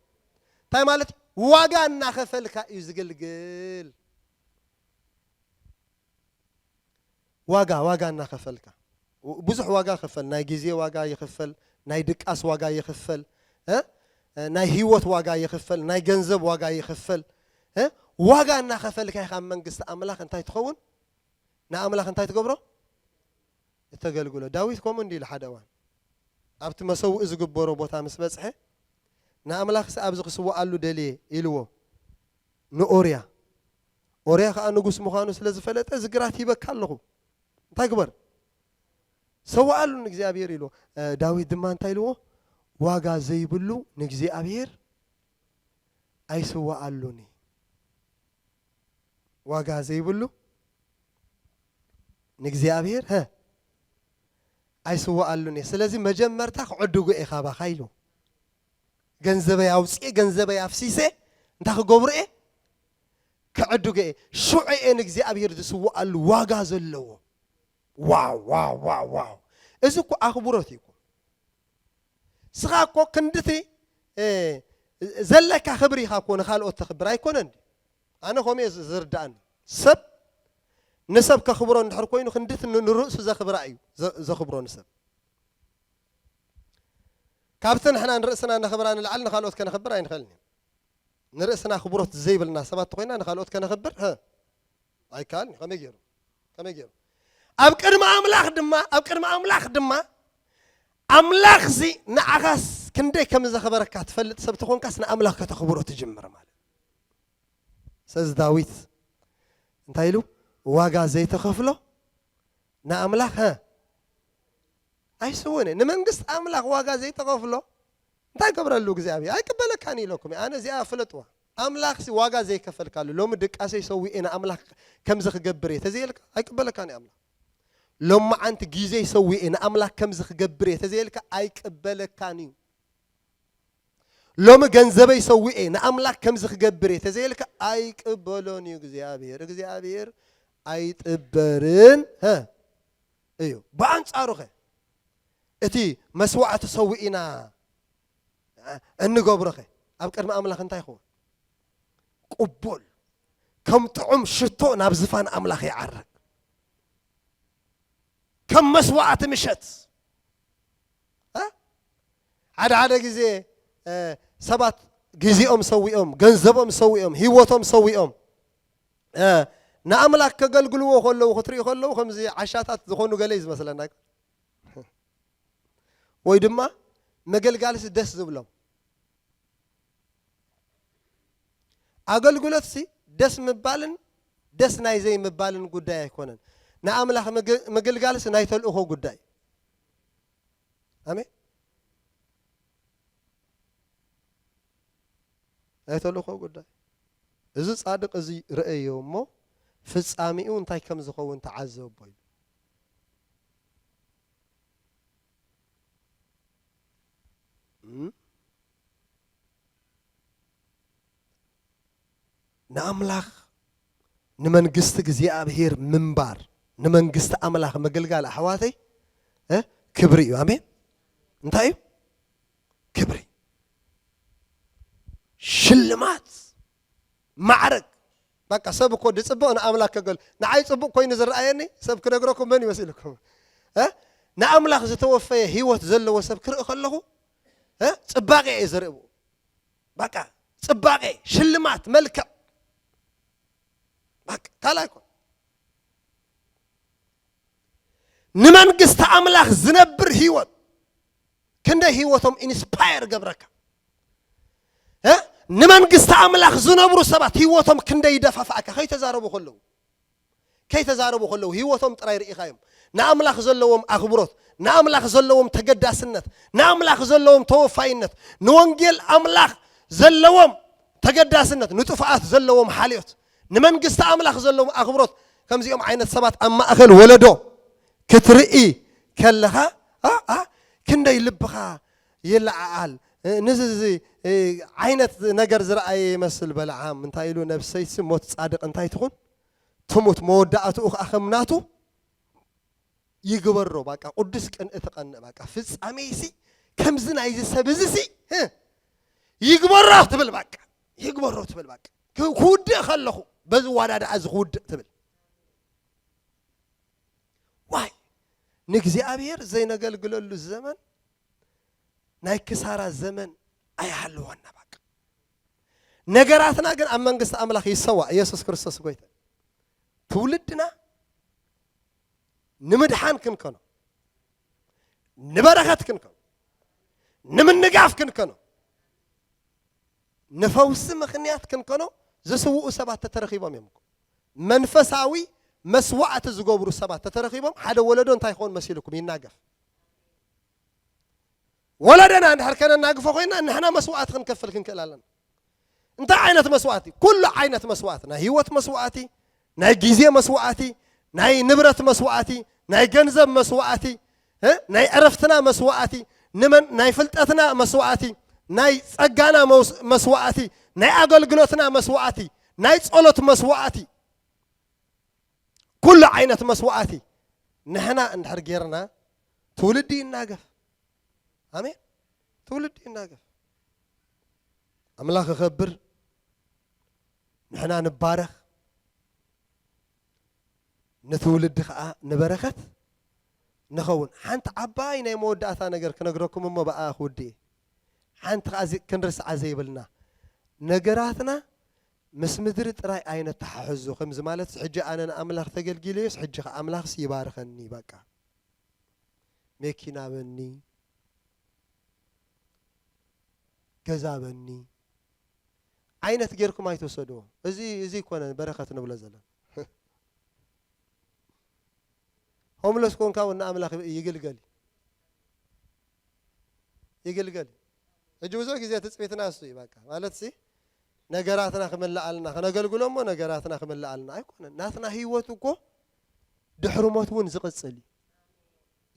እንታይ ማለት? ዋጋ እናኸፈልካ እዩ ዝግልግል። ዋጋ፣ ዋጋ እናኸፈልካ። ብዙሕ ዋጋ ይኽፈል። ናይ ግዜ ዋጋ ይኽፈል፣ ናይ ድቃስ ዋጋ ይኽፈል፣ እ? ናይ ህይወት ዋጋ ይኽፈል፣ ናይ ገንዘብ ዋጋ ይኽፈል፣ እ? ዋጋ እናኸፈልካ ኢኻ ኣብ መንግስቲ ኣምላኽ እንታይ ትኸውን? ንኣምላኽ እንታይ ትገብሮ? እተገልግሎ። ዳዊት ከምኡ እንዲሉ ሓደ እዋን ኣብቲ መሰውኢ ዝግበሮ ቦታ ምስ በጽሐ፣ "ንኣምላኽሲ ኣብዚ ክስውኣሉ ደልየ" ኢልዎ ንኦርያ። ኦርያ ኸኣ ንጉስ ምዃኑ ስለ ዝፈለጠ፣ "እዚ ግራት ሂበካ ኣለኹ። እንታይ ግበር? ሰውኣሉ ንእግዚኣብሔር" ኢልዎ። እ፣ ዳዊት ድማ እንታይ ኢልዎ? "ዋጋ ዘይብሉ ንእግዚኣብሔር ኣይስውኣሉን እዩ። ዋጋ ዘይብሉ ንእግዚኣብሔር፣ ሀ፣ ኣይስውኣሉን እየ። ስለዚ መጀመርታ ክዕድጎ እየ ካባኻ" ኢሉ። "ገንዘበይ ኣውፅኤ፣ ገንዘበይ ኣፍሲሰ፣ እንታይ ክገብሮ እየ? ክዕድጎ እየ። ሽዑ እየ ንእግዚኣብሔር ዝስውኣሉ ዋጋ ዘለዎ።" ዋው፣ ዋው፣ ዋው፣ ዋው! እዚ እኮ ኣኽብሮት እዩ እኮ። ስኻ እኮ ክንድቲ፣ እ፣ ዘለካ ክብሪ ኢኻ እኮ ንኻልኦት ተኽብር፣ ኣይኮነን ድዩ? ኣነ ከምኡ እየ ዝ-፣ ዝርድኣኒ። ሰብ ንሰብ ከኽብሮ እንድሕር ኮይኑ፣ ክንድቲ ን-፣ ንርእሱ ዘኽብራ እዩ ዘ-፣ ዘኽብሮ ንሰብ። ካብቲ ንሕና ንርእስና ነኽብራ ንላዕሊ ንኻልኦት ከነኽብር ኣይንኽእልን ኢና። ንርእስና ኣኽብሮት ዘይብልና ሰባት ተኾይና ንኻልኦት ከነኽብር፣ ሀ፣ ኣይከኣልን እዩ። ከመይ ገይሩ? ከመይ ገይሩ? ኣብ ቅድሚ ኣምላኽ ድማ፣ ኣብ ቅድሚ ኣምላኽ ድማ፣ ኣምላኽሲ ንዓኻስ ክንደይ ከም ዘኽበረካ ትፈልጥ ሰብ ተኾንካስ ንኣምላኽ ከተኽብሮ ትጅምር ማለት። ስለዚ ዳዊት እንታይ ኢሉ? "ዋጋ ዘይተኸፍሎ ንኣምላኽ፣ ሀ፣ ኣይስውእን እየ። ንመንግስቲ ኣምላኽ ዋጋ ዘይተኸፍሎ እንታይ ገብረሉ እግዚኣብሔር? ኣይቅበለካን ኢለኩም እየ። ኣነ እዚኣ ፍለጥዋ። ኣምላኽሲ ዋጋ ዘይከፈልካሉ፣ ሎሚ ድቃሰይ ሰዊኤ ንኣምላኽ ከምዚ ክገብር እየ ተዘየልካ፣ ኣይቅበለካን እዩ ኣምላኽ። ሎሚ መዓንቲ ግዜይ ሰዊኤ ንኣምላኽ ከምዚ ክገብር እየ ተዘየልካ፣ ኣይቅበለካን እዩ። ሎሚ ገንዘበይ ሰዊኤ ንኣምላኽ ከምዚ ክገብር እየ ተዘየልካ፣ ኣይቅበሎን እዩ እግዚኣብሔር። እግዚኣብሔር ኣይጥበርን፣ ሀ፣ እዩ። ብኣንጻሩኸ እቲ መስዋዕቲ ሰዊእና እንገብሮኸ ኣብ ቅድሚ ኣምላኽ እንታይ ይኸውን? ቅቡል። ከም ጥዑም ሽቶ ናብ ዝፋን ኣምላኽ ይዓርግ። ከም መስዋዕቲ ምሸት። እ? ሓደ ሓደ ግዜ፣ እ፣ ሰባት ግዜኦም ሰዊኦም፣ ገንዘቦም ሰዊኦም፣ ህይወቶም ሰዊኦም፣ እ፣ ንኣምላኽ ከገልግልዎ ከለዉ ክትሪኢ ከለዉ ከምዚ ዓሻታት ዝኾኑ ገለ እዩ ዝመስለና። ወይ ድማ መገልጋልሲ ደስ ዝብሎም። ኣገልግሎትሲ ደስ ምባልን ደስ ናይ ዘይምባልን ጉዳይ ኣይኮነን። ንኣምላኽ ምግል-፣ ምግልጋልሲ ናይ ተልእኾ ጉዳይ። ኣሜን። ናይ ተልእኾ ጉዳይ። እዚ ጻድቕ እዚ ረኣዮ እሞ ፍጻሜኡ እንታይ ከም ዝኸውን ተዓዘቦ ኢሉ። እም? ንኣምላኽ ንመንግስቲ እግዚኣብሔር ምንባር፣ ንመንግስቲ ኣምላኽ ምግልጋል ኣሕዋተይ፣ እ፣ ክብሪ እዩ። ኣሜን። እንታይ እዩ? ክብሪ። ሽልማት፣ ማዕረግ። በቃ ሰብ እኮ ድጽብቕ ንኣምላኽ ከገል-፣ ንዓይ ጽቡቕ ኮይኑ ዝረኣየኒ ሰብ ክነግረኩም መን ይመስልኩም? እ? ንኣምላኽ ዝተወፈየ ህይወት ዘለዎ ሰብ ክርኢ ከለኹ፣ እ? ጽባቐ እየ ዝርኢ ብኡ። በቃ ጽባቐ፣ ሽልማት፣ መልክዕ። በቃ ካልኣይ እኮ ንመንግስቲ ኣምላኽ ዝነብር ህይወት ክንደይ ህይወቶም ኢንስፓየር ገብረካ። እ? ንመንግስቲ ኣምላኽ ዝነብሩ ሰባት ህይወቶም ክንደይ ይደፋፍኣካ። ከይተዛረቡ ከለዉ፣ ከይተዛረቡ ከለዉ ህይወቶም ጥራይ ርኢኻዮም። ንኣምላኽ ዘለዎም ኣኽብሮት፣ ንኣምላኽ ዘለዎም ተገዳስነት፣ ንኣምላኽ ዘለዎም ተወፋይነት፣ ንወንጌል ኣምላኽ ዘለዎም ተገዳስነት፣ ንጥፉኣት ዘለዎም ሓልዮት፣ ንመንግስቲ ኣምላኽ ዘለዎም ኣኽብሮት፣ ከምዚኦም ዓይነት ሰባት ኣብ ማእከል ወለዶ ክትርኢ ከለኻ፣ ኣ፣ ኣ፣ ክንደይ ልብኻ ይለዓዓል። እ፣ ንዚ፣ እዚ፣ እ፣ ዓይነት ነገር ዝረኣየ ይመስል በለዓም። እንታይ ኢሉ? "ነብሰይሲ ሞት ጻድቕ እንታይ ትኹን ትሙት፣ መወዳእትኡ ኸኣ ከም ናቱ ይግበሮ።" ባቃ፣ ቅዱስ ቅንኢ ትቐንእ። ባቃ፣ ፍጻሜይሲ ከምዚ ናይዚ ሰብ እዚሲ፣ እ፣ ይግበሮ ትብል። ባቃ፣ ይግበሮ ትብል። ባቃ፣ ክ-፣ ክውድእ ከለኹ፣ በዚ ዋዳዳኣ እዚ ክውድእ ትብል። ዋይ፣ ንእግዚኣብሔር ዘይነገልግለሉ ዘመን፣ ናይ ክሳራ ዘመን ኣይሃልወና። ባቃ፣ ነገራትና ግን ኣብ መንግስቲ ኣምላኽ ይሰዋእ። ኢየሱስ ክርስቶስ ጎይታ። ትውልድና ንምድሓን ክንከኖ፣ ንበረኸት ክንከኖ፣ ንምንጋፍ ክንከኖ፣ ንፈውሲ ምኽንያት ክንከኖ ዝስውኡ ሰባት ተተረኺቦም እዮም እኮ። መንፈሳዊ መስዋዕቲ ዝገብሩ ሰባት ተተረኺቦም፣ ሓደ ወለዶ እንታይ ይኸውን መሲልኩም? ይናገፍ። ወለደና እንድሕር ከነናግፎ ኮይና፣ ንሕና መስዋዕቲ ክንከፍል ክንክእል ኣለና። እንታይ ዓይነት መስዋዕቲ? ኩሉ ዓይነት መስዋዕቲ፣ ናይ ህይወት መስዋዕቲ፣ ናይ ግዜ መስዋዕቲ፣ ናይ ንብረት መስዋዕቲ፣ ናይ ገንዘብ መስዋዕቲ፣ እ፣ ናይ ዕረፍትና መስዋዕቲ፣ ንመን-፣ ናይ ፍልጠትና መስዋዕቲ፣ ናይ ጸጋና መውስ-፣ መስዋዕቲ፣ ናይ ኣገልግሎትና መስዋዕቲ፣ ናይ ጸሎት መስዋዕቲ፣ ኩሉ ዓይነት መስዋዕቲ ንሕና እንድሕር ጌርና፣ ትውልዲ ይናገፍ። ኣሜን። ትውልዲ ይናገፍ። ኣምላኽ ይኸብር፣ ንሕና ንባረኽ፣ ንትውልዲ ኸኣ ንበረኸት ንኸውን። ሓንቲ ዓባይ ናይ መወዳእታ ነገር ክነግረኩም እሞ ብኣ ክውድእ እየ። ሓንቲ ኸኣ እዚ ክንርስዓ ዘይብልና ነገራትና ምስ ምድሪ ጥራይ ኣይነተሓሕዞ። ከምዚ ማለት ሕጂ ኣነ ንኣምላኽ ተገልጊለዮስ ሕጂ ኸኣ ኣምላኽስ ይባርኸኒ። በቃ፣ መኪና በኒ፣ ገዛ በኒ ዓይነት ጌርኩም ኣይትውሰድዎ። እዚ፣ እዚ ኣይኮነን በረኸት ንብሎ ዘለና። ሆምለስ ኮንካ እውን ንኣምላኽ ይግልገል፣ ይግልገል። ሕጂ ብዙሕ ግዜ ትጽቢትና እሱ እዩ። በቃ፣ ማለት ሲ፣ ነገራትና ክምልኣልና፣ ከነገልግሎ እሞ ነገራትና ክምልኣልና ኣይኮነን። ናትና ህይወት እኮ ድሕሪ ሞት እውን ዝቕጽል እዩ።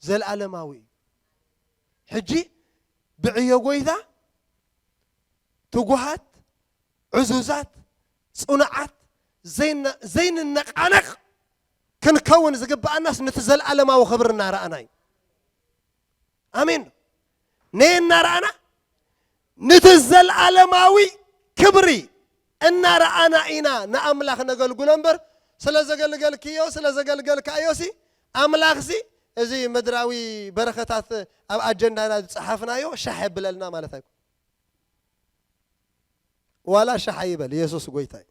ዘልኣለማዊ እዩ። ሕጂ ብዕዮ ጎይታ ትጉሃት፣ ዕዙዛት፣ ጽኑዓት፣ ዘይነ-፣ ዘይንነቃነቕ ክንከውን ዝግብኣናስ ነቲ ዘልኣለማዊ ክብሪ እናረኣና እዩ። ኣሜን። ነየ እናረኣና፣ ነቲ ዘልኣለማዊ ክብሪ እናረኣና ኢና ንኣምላኽ ነገልግሎ እምበር፣ ስለ ዘገልገልክዮ፣ ስለ ዘገልገልካዮሲ፣ ኣምላኽሲ እዚ ምድራዊ በረኸታት ኣብ ኣጀንዳና ዝጸሓፍናዮ ሻሕ የብለልና ማለት ኣይኮን። ዋላ ሻሕ ይበል፣ ኢየሱስ ጎይታ እዩ።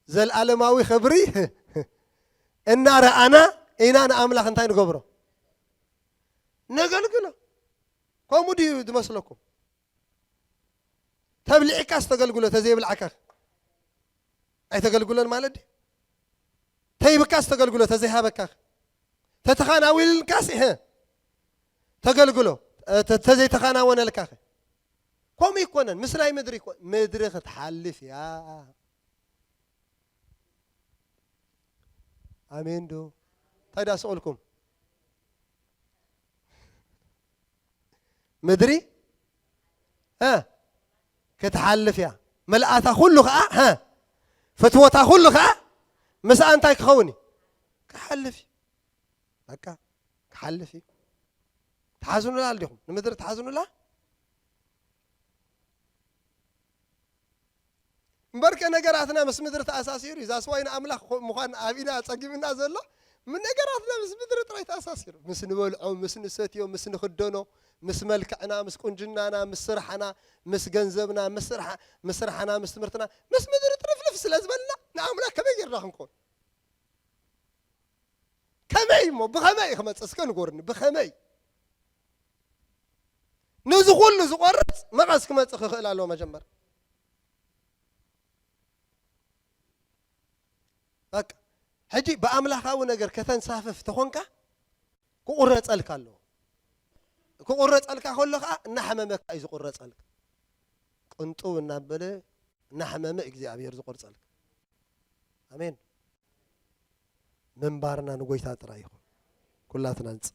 ዘልኣለማዊ ክብሪ እናረኣና ኢና ንኣምላኽ እንታይ ንገብሮ? ነገልግሎ። ከምኡ ድዩ ዝመስለኩም? ተብሊዕካስ ተገልግሎ፣ ተዘይብላዕካ ኣይተገልግሎን ማለት ድዩ? ተሂብካስ ተገልግሎ፣ ተዘይሃበካ፣ ተተኻናዊልካስ፣ እህ፣ ተገልግሎ፣ ተ-፣ ተዘይተኻናወነልካ፣ ከምኡ ይኮነን። ምስ ናይ ምድሪ ይኮ-፣ ምድሪ ክትሓልፍ እያ። ኣሜን ዶ? እንታይ ዳ ስኦልኩም? ምድሪ፣ እ፣ ክትሓልፍ እያ። መልኣታ ኩሉ ኸዓ፣ እ፣ ፍትወታ ኩሉ ኸዓ ምስኣ እንታይ ክኸውን እዩ? ክሓልፍ እዩ። በቃ፣ ክሓልፍ እዩ። ትሓዝኑላ ዲኹም? ንምድሪ ትሓዝኑላ? እምበርከ ነገራትና ምስ ምድሪ ተኣሳሲሩ እዩ። ዛስ ዋይ ንኣምላኽ ምዃን ኣብና ኣጸጊምና ዘሎ፣ ም-፣ ነገራትና ምስ ምድሪ ጥራይ ተኣሳሲሩ። ምስ ንበልዖ፣ ምስ ንሰትዮ፣ ምስ ንኽደኖ፣ ምስ መልክዕና፣ ምስ ቁንጅናና፣ ምስ ስራሕና፣ ምስ ገንዘብና፣ ምስ ስርሓ-፣ ምስ ስራሕና፣ ምስ ትምህርትና፣ ምስ ምድሪ ጥርፍልፍ ስለ ዝበልና፣ ንኣምላኽ ከመይ ጌርና ክንከውን? ከመይ እሞ? ብኸመይ ክመጽእ? እስከ ንገሩኒ፣ ብኸመይ? ነዚ ኩሉ ዝቆርጽ መቐስ ክመጽእ ክኽእል ኣለዎ መጀመር። በቃ፣ ሕጂ ብኣምላኻዊ ነገር ከተንሳፍፍ ተኾንካ ክቑረጸልካ ኣለዎ። ክቑረጸልካ ከሎ ከዓ እናሓመመካ እዩ ዝቑረጸልካ። ቅንጥው እናበለ እናሓመመ እግዚኣብሔር ዝቆርጸልካ። ኣሜን። ምንባርና ንጎይታ ጥራይ ይኹን። ኩላትና ንጽ